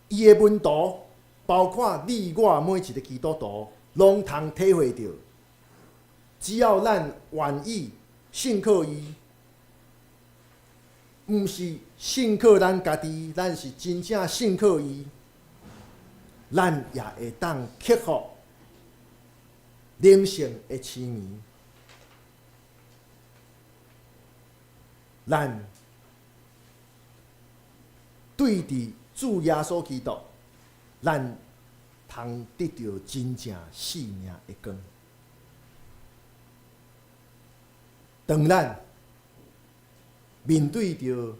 伊的門徒，包括你我每一个基督徒，攏通體會著。只要咱願意信靠伊，毋是信靠咱家己，咱是真正信靠伊，咱也會當克服靈性的癡迷。咱對佇主耶穌基督，咱通得著真正生命的光。當咱面對著，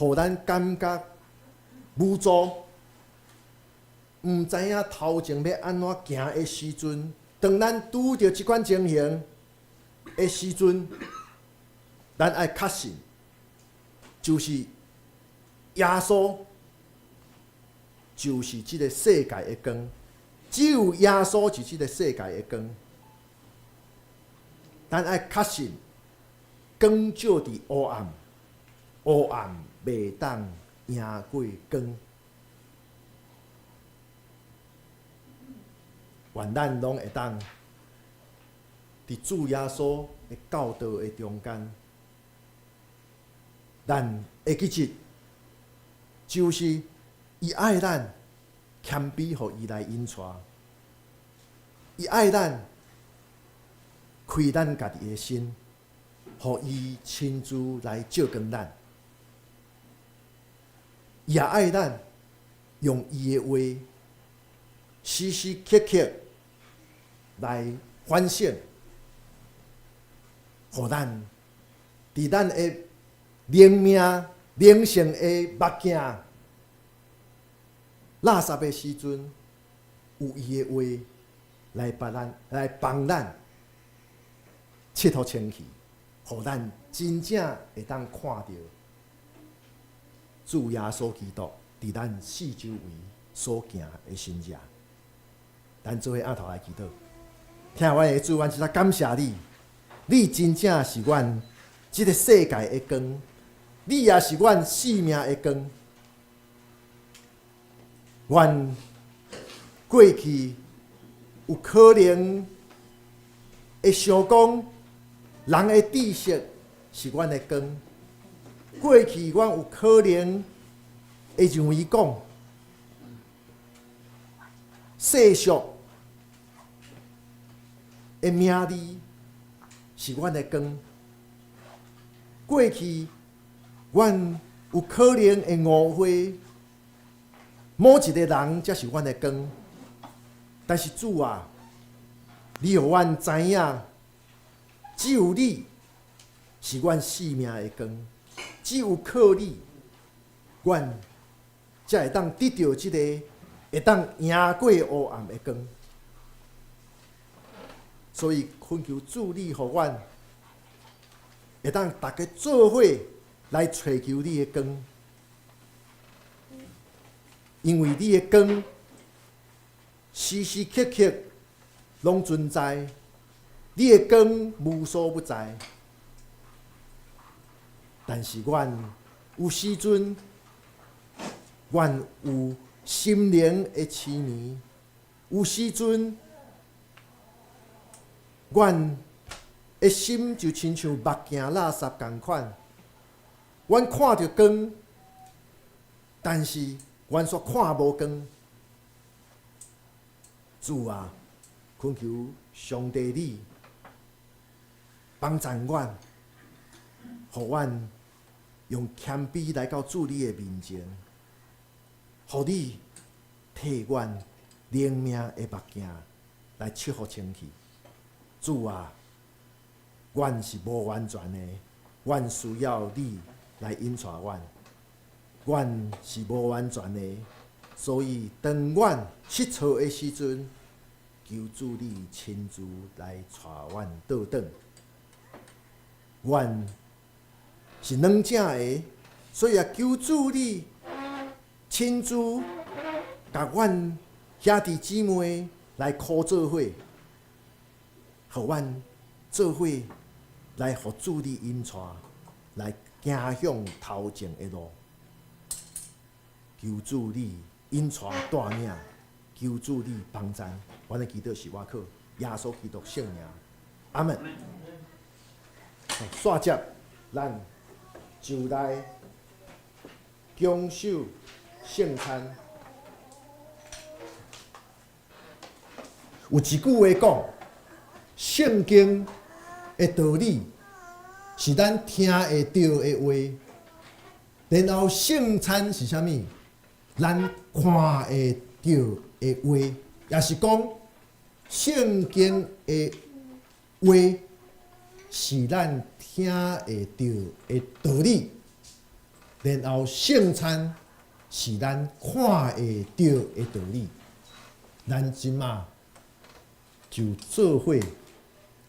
予咱感覺無助，毋知影頭前欲按怎行的時陣，當咱拄著這款情形的時陣，咱愛確信，就是耶穌就是這个世界的光，只有耶穌是這个世界的光。咱愛確信，光照佇黑暗，黑暗袂當贏過光。願咱攏會當佇主耶穌的教導的中間，咱會記得，就是伊愛咱謙卑，予伊來引帶；伊愛咱開咱家己的心，予伊親自來照光咱。伊也愛咱用伊的話時時刻刻來反省，予咱佇咱的靈命、靈性的目鏡垃圾的時陣，有伊的話來幫咱，來幫咱拭予清氣，予咱真正會當看著主耶穌基督佇咱四周圍所行的神跡。咱做伙徛頭來祈禱，疼阮的主，阮實在感謝你，你真正是阮這个世界的光，你也是阮生命的光。阮過去有可能會想講，人的知識是阮的光。過去阮有可能會認為講，世俗的名利是阮的光。過去，阮有可能會誤會某一个人才是阮的光，但是主啊，你予阮知影，只有你是阮生命的光，只有靠你，阮才會當得著這个會當贏過黑暗的光。所以懇求主你予阮會當逐家做伙來揣求你的光，因為你的光時時刻刻攏存在，你的光無所不在。但是阮有時陣，阮有心靈的痴迷，有時陣，阮的心就親像目鏡垃圾仝款，阮看著光，但是阮煞看無光。主啊，懇求上帝你幫贊阮，予阮用謙卑來到主你的面前，予你替阮靈命的目鏡來拭予清氣。主啊，阮是無完全的，阮需要你來引帶阮。阮是無完全的，所以當阮失錯的時陣，求主你親自來帶阮倒轉。阮是軟正的，所以啊，求主你親自共阮兄弟姊妹來苦做伙，予阮做伙來予主你引帶，來行向頭前的路。求主你引帶帶領，求主你幫贊。阮的祈禱是倚靠耶穌基督聖名，阿門。煞接，咱就來享受聖餐。有一句話講，聖經的道理是咱聽會著的話，然後聖餐是啥物？咱看會著的話，也是講聖經的話是咱聽會著的道理，然後聖餐是咱看會著的道理。咱這馬就做伙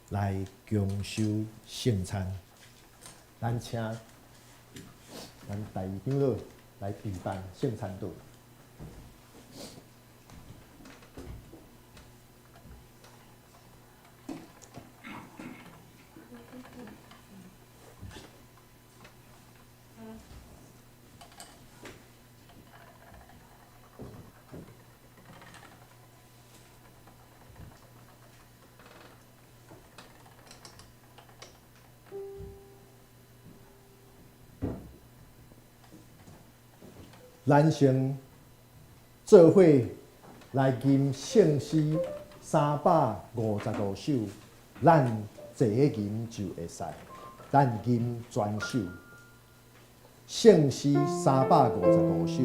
來共受聖餐。咱請咱大長老來備辦聖餐桌。咱先做伙來吟聖詩355首，咱坐咧吟就會使，咱吟全首。聖詩355首，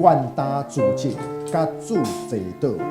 願擔自責，佮主坐倒。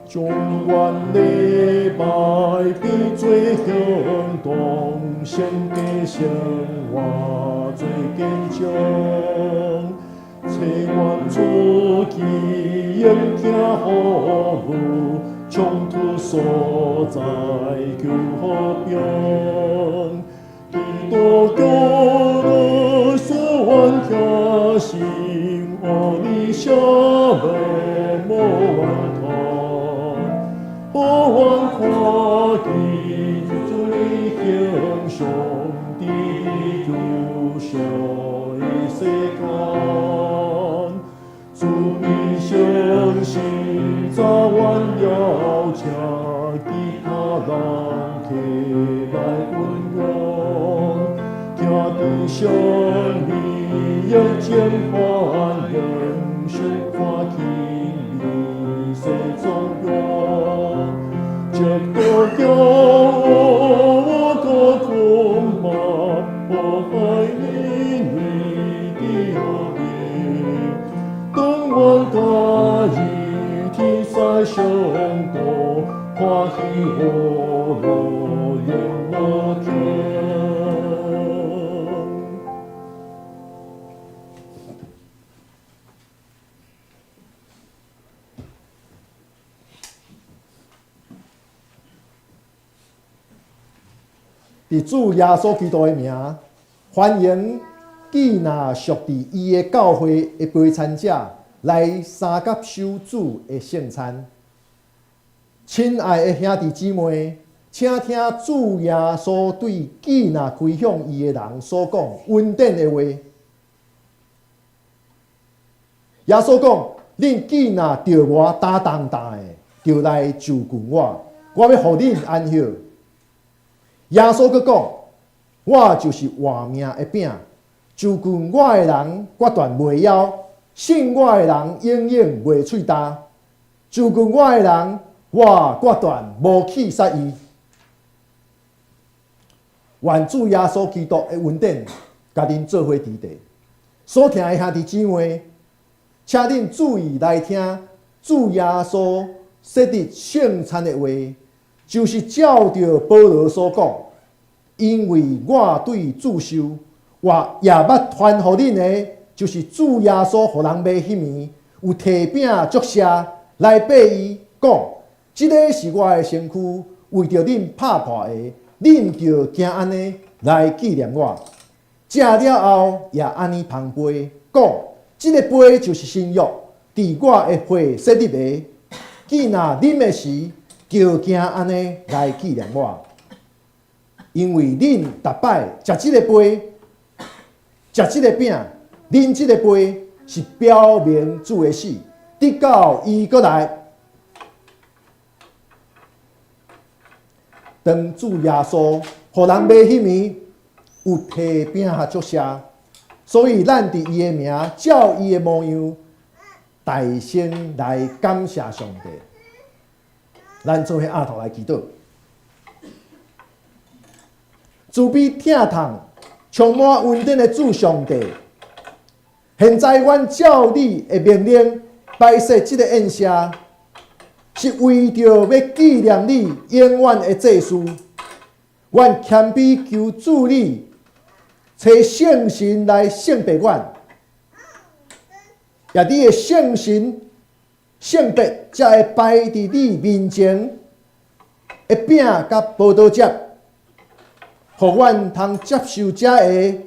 將阮禮拜變做行動，生计生活做见证，誓愿自己勇行服务，冲突所在求和平。基督教的所愿听信，予你写无无怨叹，予阮看见罪行上帝救赎的世间，慈悲相信早晚了，请其他人起来运用，听见上帝约情欢迎，受看轻微世作用，基督教我个困惑，我爱你为的和平，当阮家己天使上高，欢喜和乐永无停。伫主耶稣基督的名，欢迎既若属伫伊的教会的陪餐者来三甲守主的圣餐。亲爱的兄弟姊妹，请听主耶稣对既若归向伊的人所讲恩典的话。耶稣讲：恁既若著我担重担的，就来就近我，我欲予恁安歇。耶稣阁讲：我就是活命的饼，就近我的人决断袂枵，信我的人永远袂喙焦。就近我的人，我决断无去杀伊。愿主耶稣基督的恩典，共恁做伙伫地。所听的兄弟姊妹，请恁注意来听主耶稣设立圣餐的话。就是照著保罗所讲，因为我对主受，我也捌传予恁的，就是主耶稣予人买彼暝，有提饼祝谢来擘伊，讲：这个是我的身躯，为著恁拍破的，恁著行按呢来纪念我。食了后也按呢捧杯，讲：这个杯就是新约，伫我的血设立的。既若啉的时，就行按呢来纪念我，因为恁逐摆食这个杯，食这个饼，啉这个杯，是表明主的死，直到伊阁来。当主耶稣予人买彼暝，有提饼祝谢，所以咱伫伊的名，照伊的模样，大声来感谢上帝。咱做伙阿头来祈祷，慈悲疼痛、充满恩典的主上帝，现在阮照你的命令摆设这个宴席，是为著欲纪念你永远的祭司。阮谦卑求主你，差圣神来圣别阮，也你的圣神。圣别才会摆伫你面前的饼佮葡萄汁，予阮通接受这个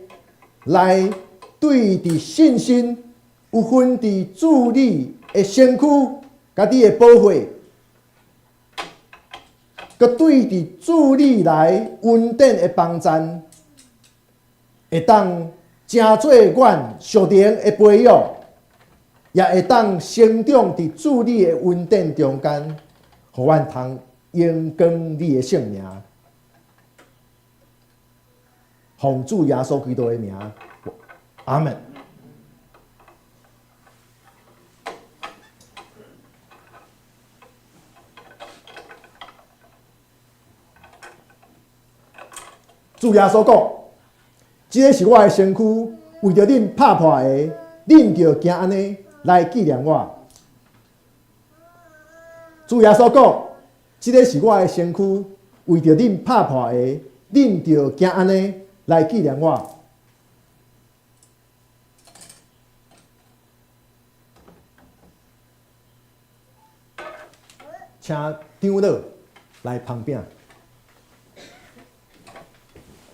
来对伫信心有份伫主你的身躯佮你的宝血，阁对伫主你来恩典的帮赞，会当成做阮属灵的培养。也会当成长伫主你的恩典中间，予阮通荣光你的圣名，奉主耶稣基督的名，阿门。主耶稣讲：这个是我的身躯，为著恁拍破的，恁著行按呢来纪念我。主耶稣讲：这个是我的身躯，为著恁拍破的，恁著行按呢來紀念我。請長老來捧餅。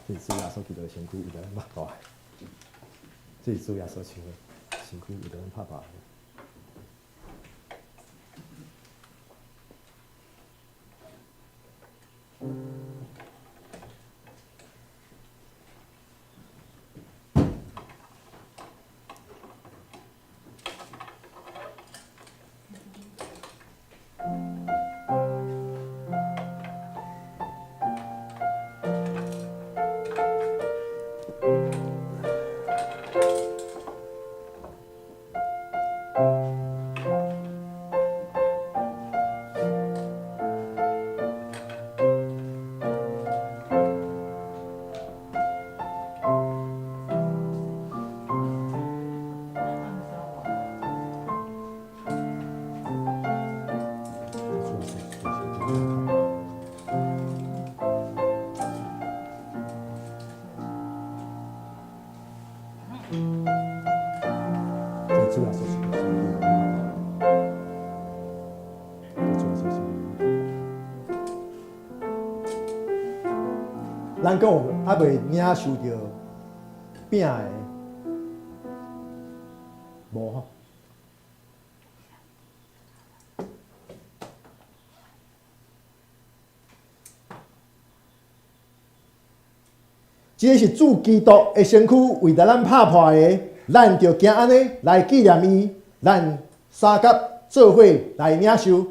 這是主耶穌基督的身軀，為著咱拍破的。這是主耶穌的身軀，為著咱拍破的。咱閣有猶未領受著餅的？無吼。這个是主基督的身軀，為著咱拍破的，咱著行按呢來紀念伊。咱三甲做伙來領受。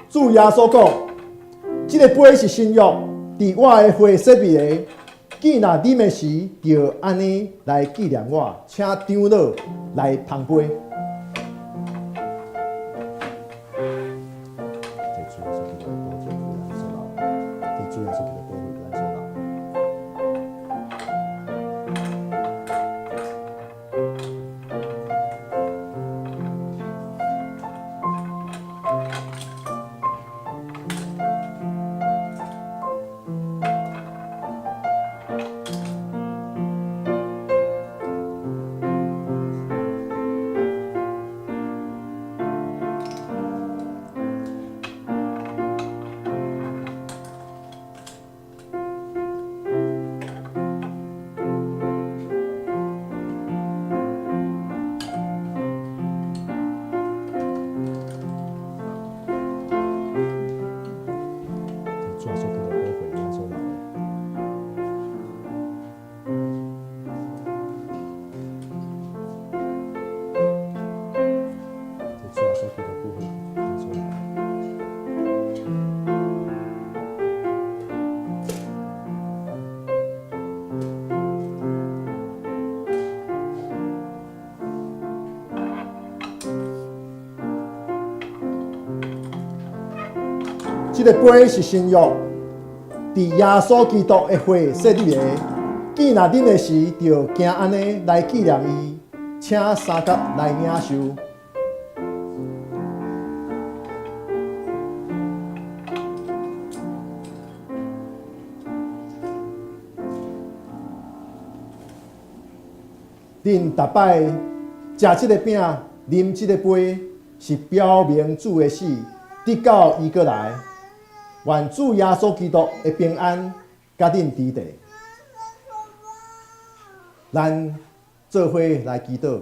主耶穌講：這个杯是新約，佇我的血設立的。既若啉的時，就按呢來紀念我。請長老來捧杯。這个杯是新約，佇耶穌基督的血設立的。既若啉的時，就行按呢來紀念伊，請三甲來領受。恁逐擺食這个餅，啉這个杯，是表明主的死，直到伊閣來。願主耶穌基督的平安佮恁佇佇。咱做伙來祈禱。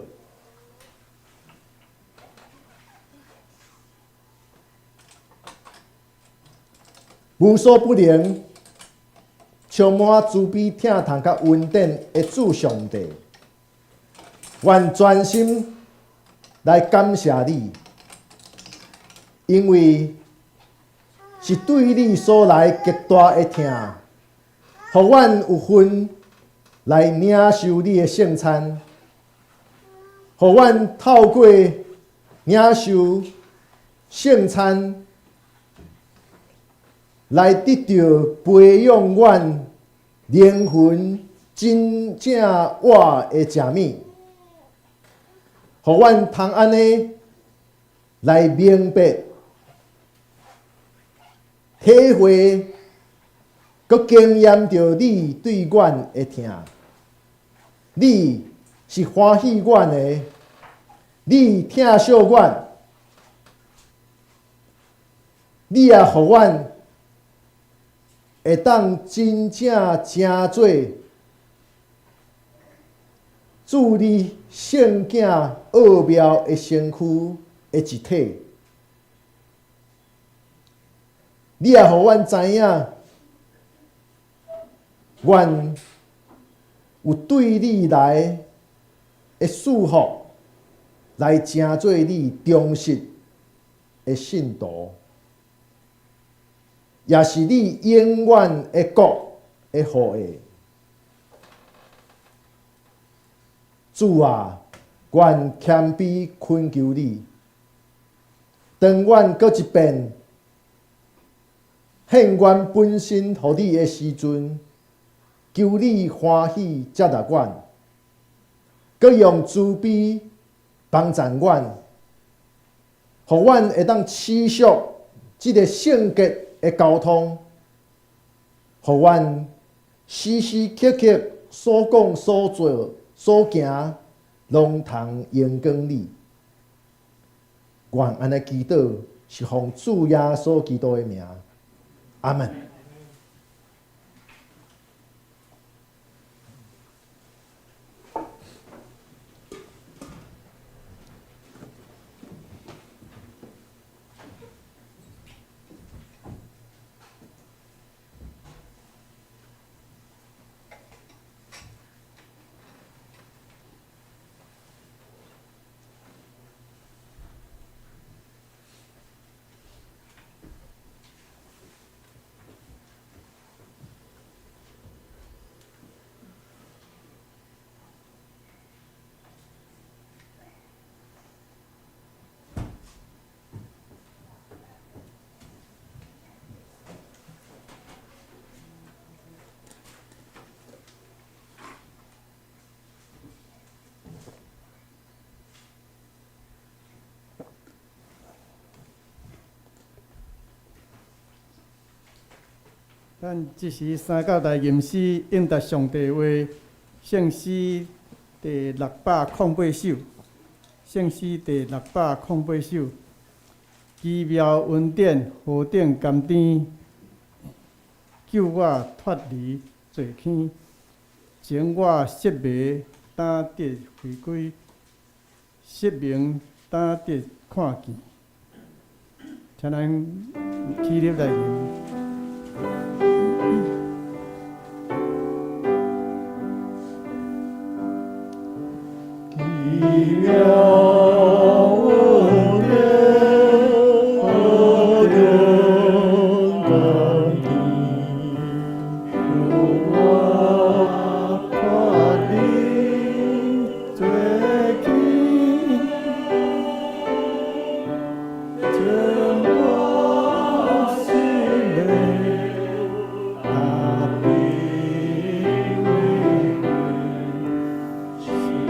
無所不能、充滿慈悲、疼痛佮恩典的主上帝，願專心來感謝你，因為是對你所來極大的疼，予阮有份來領受你的聖餐，予阮透過領受聖餐來得著培養阮靈魂真正活的食物，予阮通按呢來明白、體會、閣經驗著你對阮的疼。你是歡喜阮的，你疼惜阮，你也予阮會當真正成做主你聖囝奧妙的身軀的一體。你也予阮知影，阮有對你來的祝福，來成做你忠實的信徒，也是你永遠的國的後裔。主啊，阮謙卑懇求你，當阮閣一遍獻阮本身予你的時陣，求你歡喜接納阮，閣用慈悲幫贊阮，予阮會當持續這个聖潔的交通，予阮時時刻刻所講所做所行，攏通榮光你。願按呢祈禱，是奉主耶穌基督的名，阿門。咱這時三教來吟詩應答上帝話，聖詩第608首，聖詩第六百空八首，奇妙恩典何等甘甜，救我脫離罪坑，前我失迷，當得回歸，失明當得看見。請咱起立來吟。奇妙恩典何等甘甜，救我脫離罪坑，前我失迷，當得回歸，失明。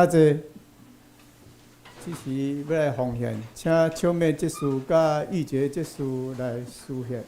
請坐。這時欲來奉獻，請秋妹執事佮玉潔執事來司獻。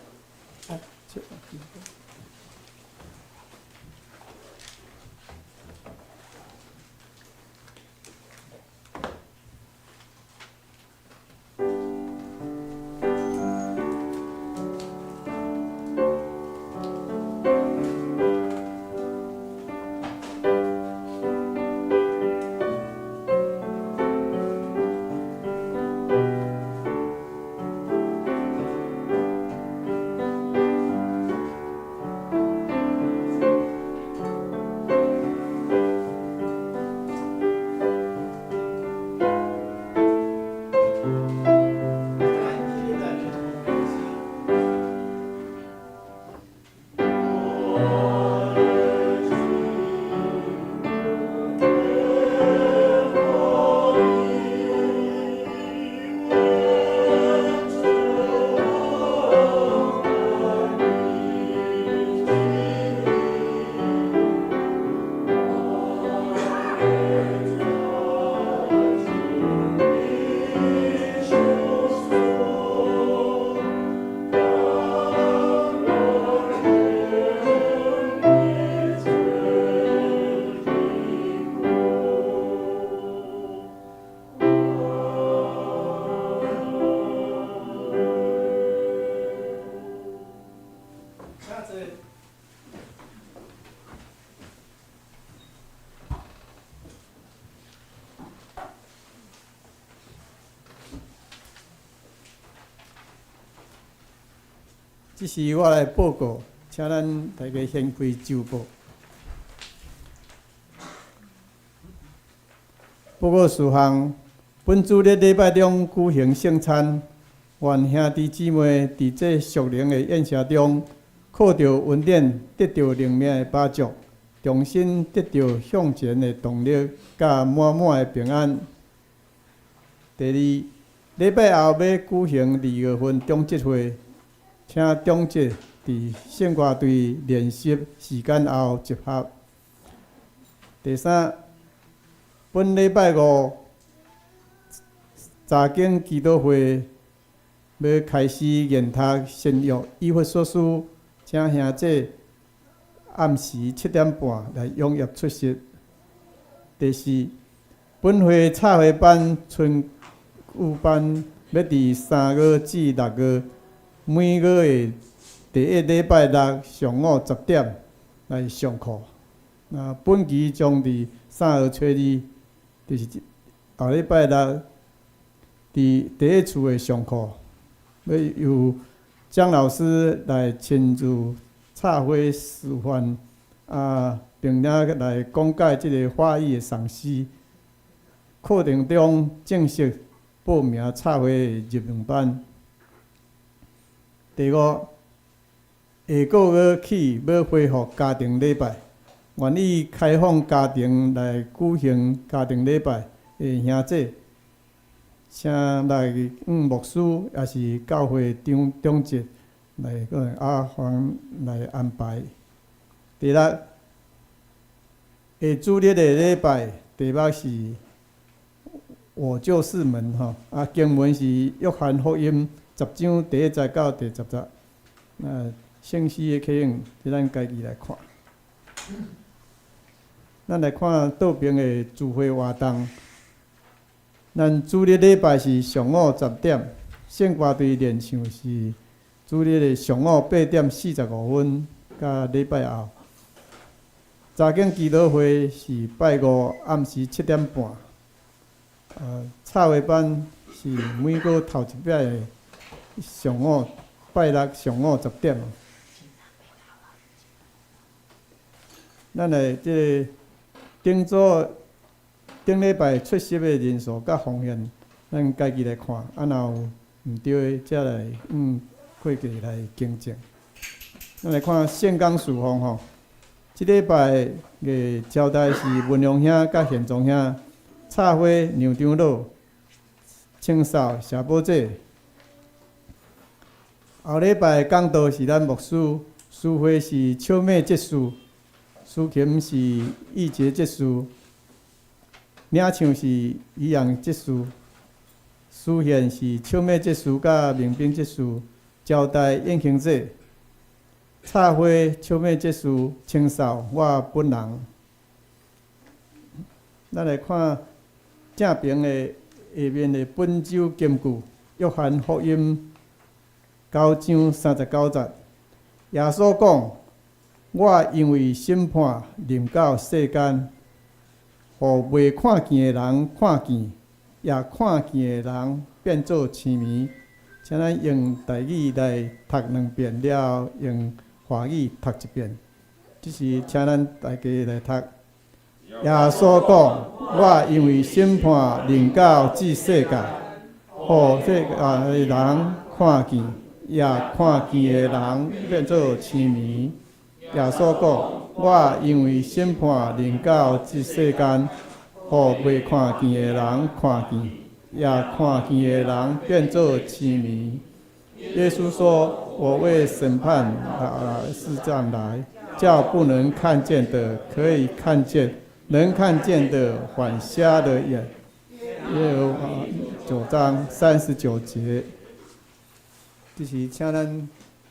這時我來報告，請咱大家掀開周報。報告事項：本主日禮拜中舉行聖餐，願兄弟姊妹佇這屬靈的宴席中，靠著恩典得著靈命的飽足，重新得著向前的動力，佮滿滿的平安。第二，禮拜後欲舉行二月份長執會。請長執佇聖歌隊練習時間後集合。第三，本禮拜五查經祈禱會欲開始研讀新約以弗所書，請兄弟暗時7點半來踴躍出席。第四，本會插花班春季班欲佇3月至6月。每月的第一禮拜六上午10點來上課。那本期將佇3月初二，就是後禮拜六，佇第一次的上課，欲由張老師來親自插花示範，啊，並且來講解這个花藝的賞析。課程中正式報名插花的入門班。第五，下個月起欲恢復家庭禮拜，願意開放家庭來舉行家庭禮拜的兄弟，請來向牧師，抑是教會長長執來個阿黃來安排。第六，下主日的禮拜題目是“我就是門”吼，啊，經文是約翰福音10章第1節到第10節。那聖詩的啟用，咱家己來看。咱來看倒爿的聚會活動。咱主日禮拜是上午10點，聖歌隊練唱是主日的上午8點45分，佮禮拜後。查經祈禱會是拜五暗時7點半。插花班是每個頭一擺的上午拜六上午10點。咱來這个頂組頂禮拜出席的人數佮奉獻，咱家己來看，啊，若有毋對的，才來會計來更正。咱來看聖工事奉吼，這禮拜的招待是文龍兄佮賢宗兄，插花杨長老，清掃謝寶姐。後禮拜講道是咱牧師，司會是笑妹執事，司琴是玉潔執事。领唱是怡阳执事，司宪是笑美执事佮明兵执事，招待应行者，插花笑美执事，清扫我本人。咱来看正爿的下面的本周金句，约翰福音9章39节，耶稣讲：我因为审判临到世间，予未看见的人看见，也看见的人变做痴迷。请咱用台语来读两遍了后，用华语读一遍。这是请咱大家来读。耶稣讲：我因为审判临到这世界，予世界的人看见，也看见的人变做痴迷。耶稣讲：我因为审判临到这世间，予未看见的人看见，也看见的人变做痴迷。耶稣说：我为审判来世上来，叫不能看见的可以看见，能看见的反瞎了眼。约翰9章39节，这是请咱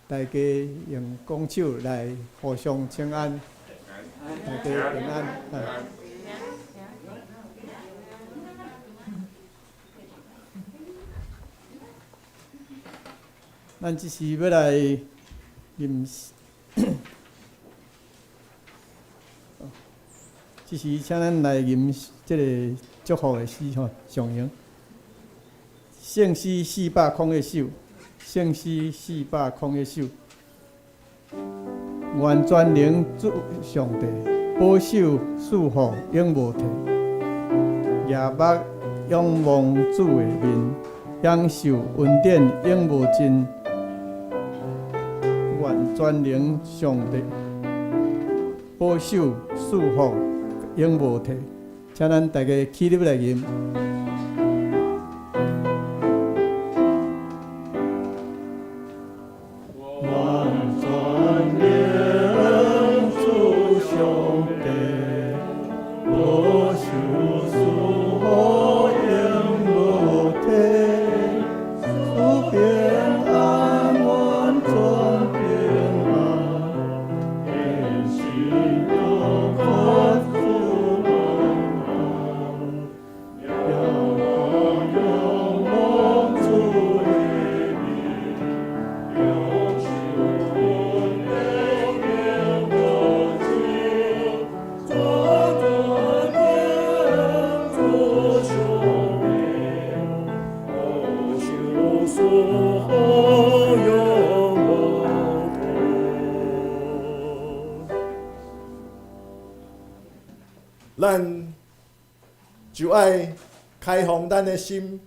大家用拱手来互相请安，大家平安。咱这是欲来吟，这是请咱来吟这个祝福的诗吼，上行。圣诗401首，圣诗401首。愿全能主上帝保守赐福永无退，夜目仰望主的面，享受恩典永无尽。愿全能上帝保守赐福永无退，请咱大家起立来吟。愿全能主上帝保守赐福永无退，赐平安，愿全平安，愿心都可主安，仰望主的面，享受恩典永无尽，全能主上帝保守赐福永无退。咱就爱开放咱的心，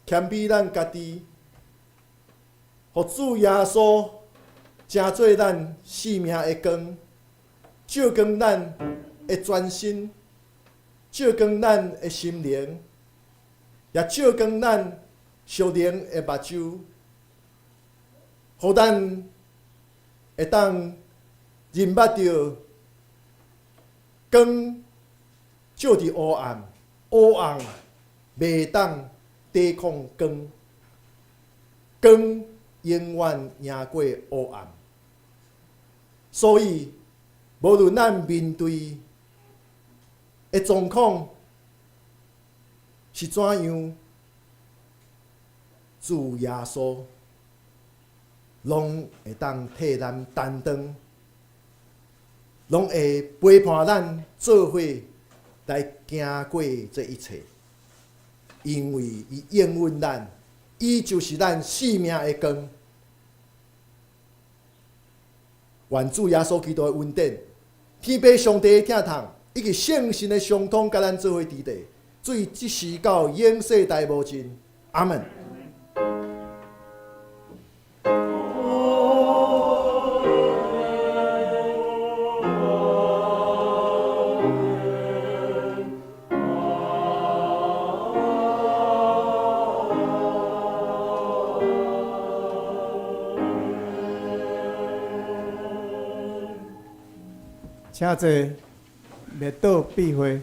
谦卑咱家己，予主耶稣成做咱生命的光，照光咱的全身，照光咱的心灵，也照光咱属灵的目睭，予咱会当认捌著光照伫黑暗，黑暗袂当抵抗光，光永远赢过黑暗。所以，无论咱面对的状况是怎样，主耶稣拢会当替咱担当，拢会陪伴咱做伙来行过这一切，因为伊应允咱，伊就是咱生命的光。愿主耶稣基督的恩典、天父上帝的疼痛，以及圣神的相通，佮咱做伙伫地，自这时到永世代无尽。阿门。请坐，默祷闭会。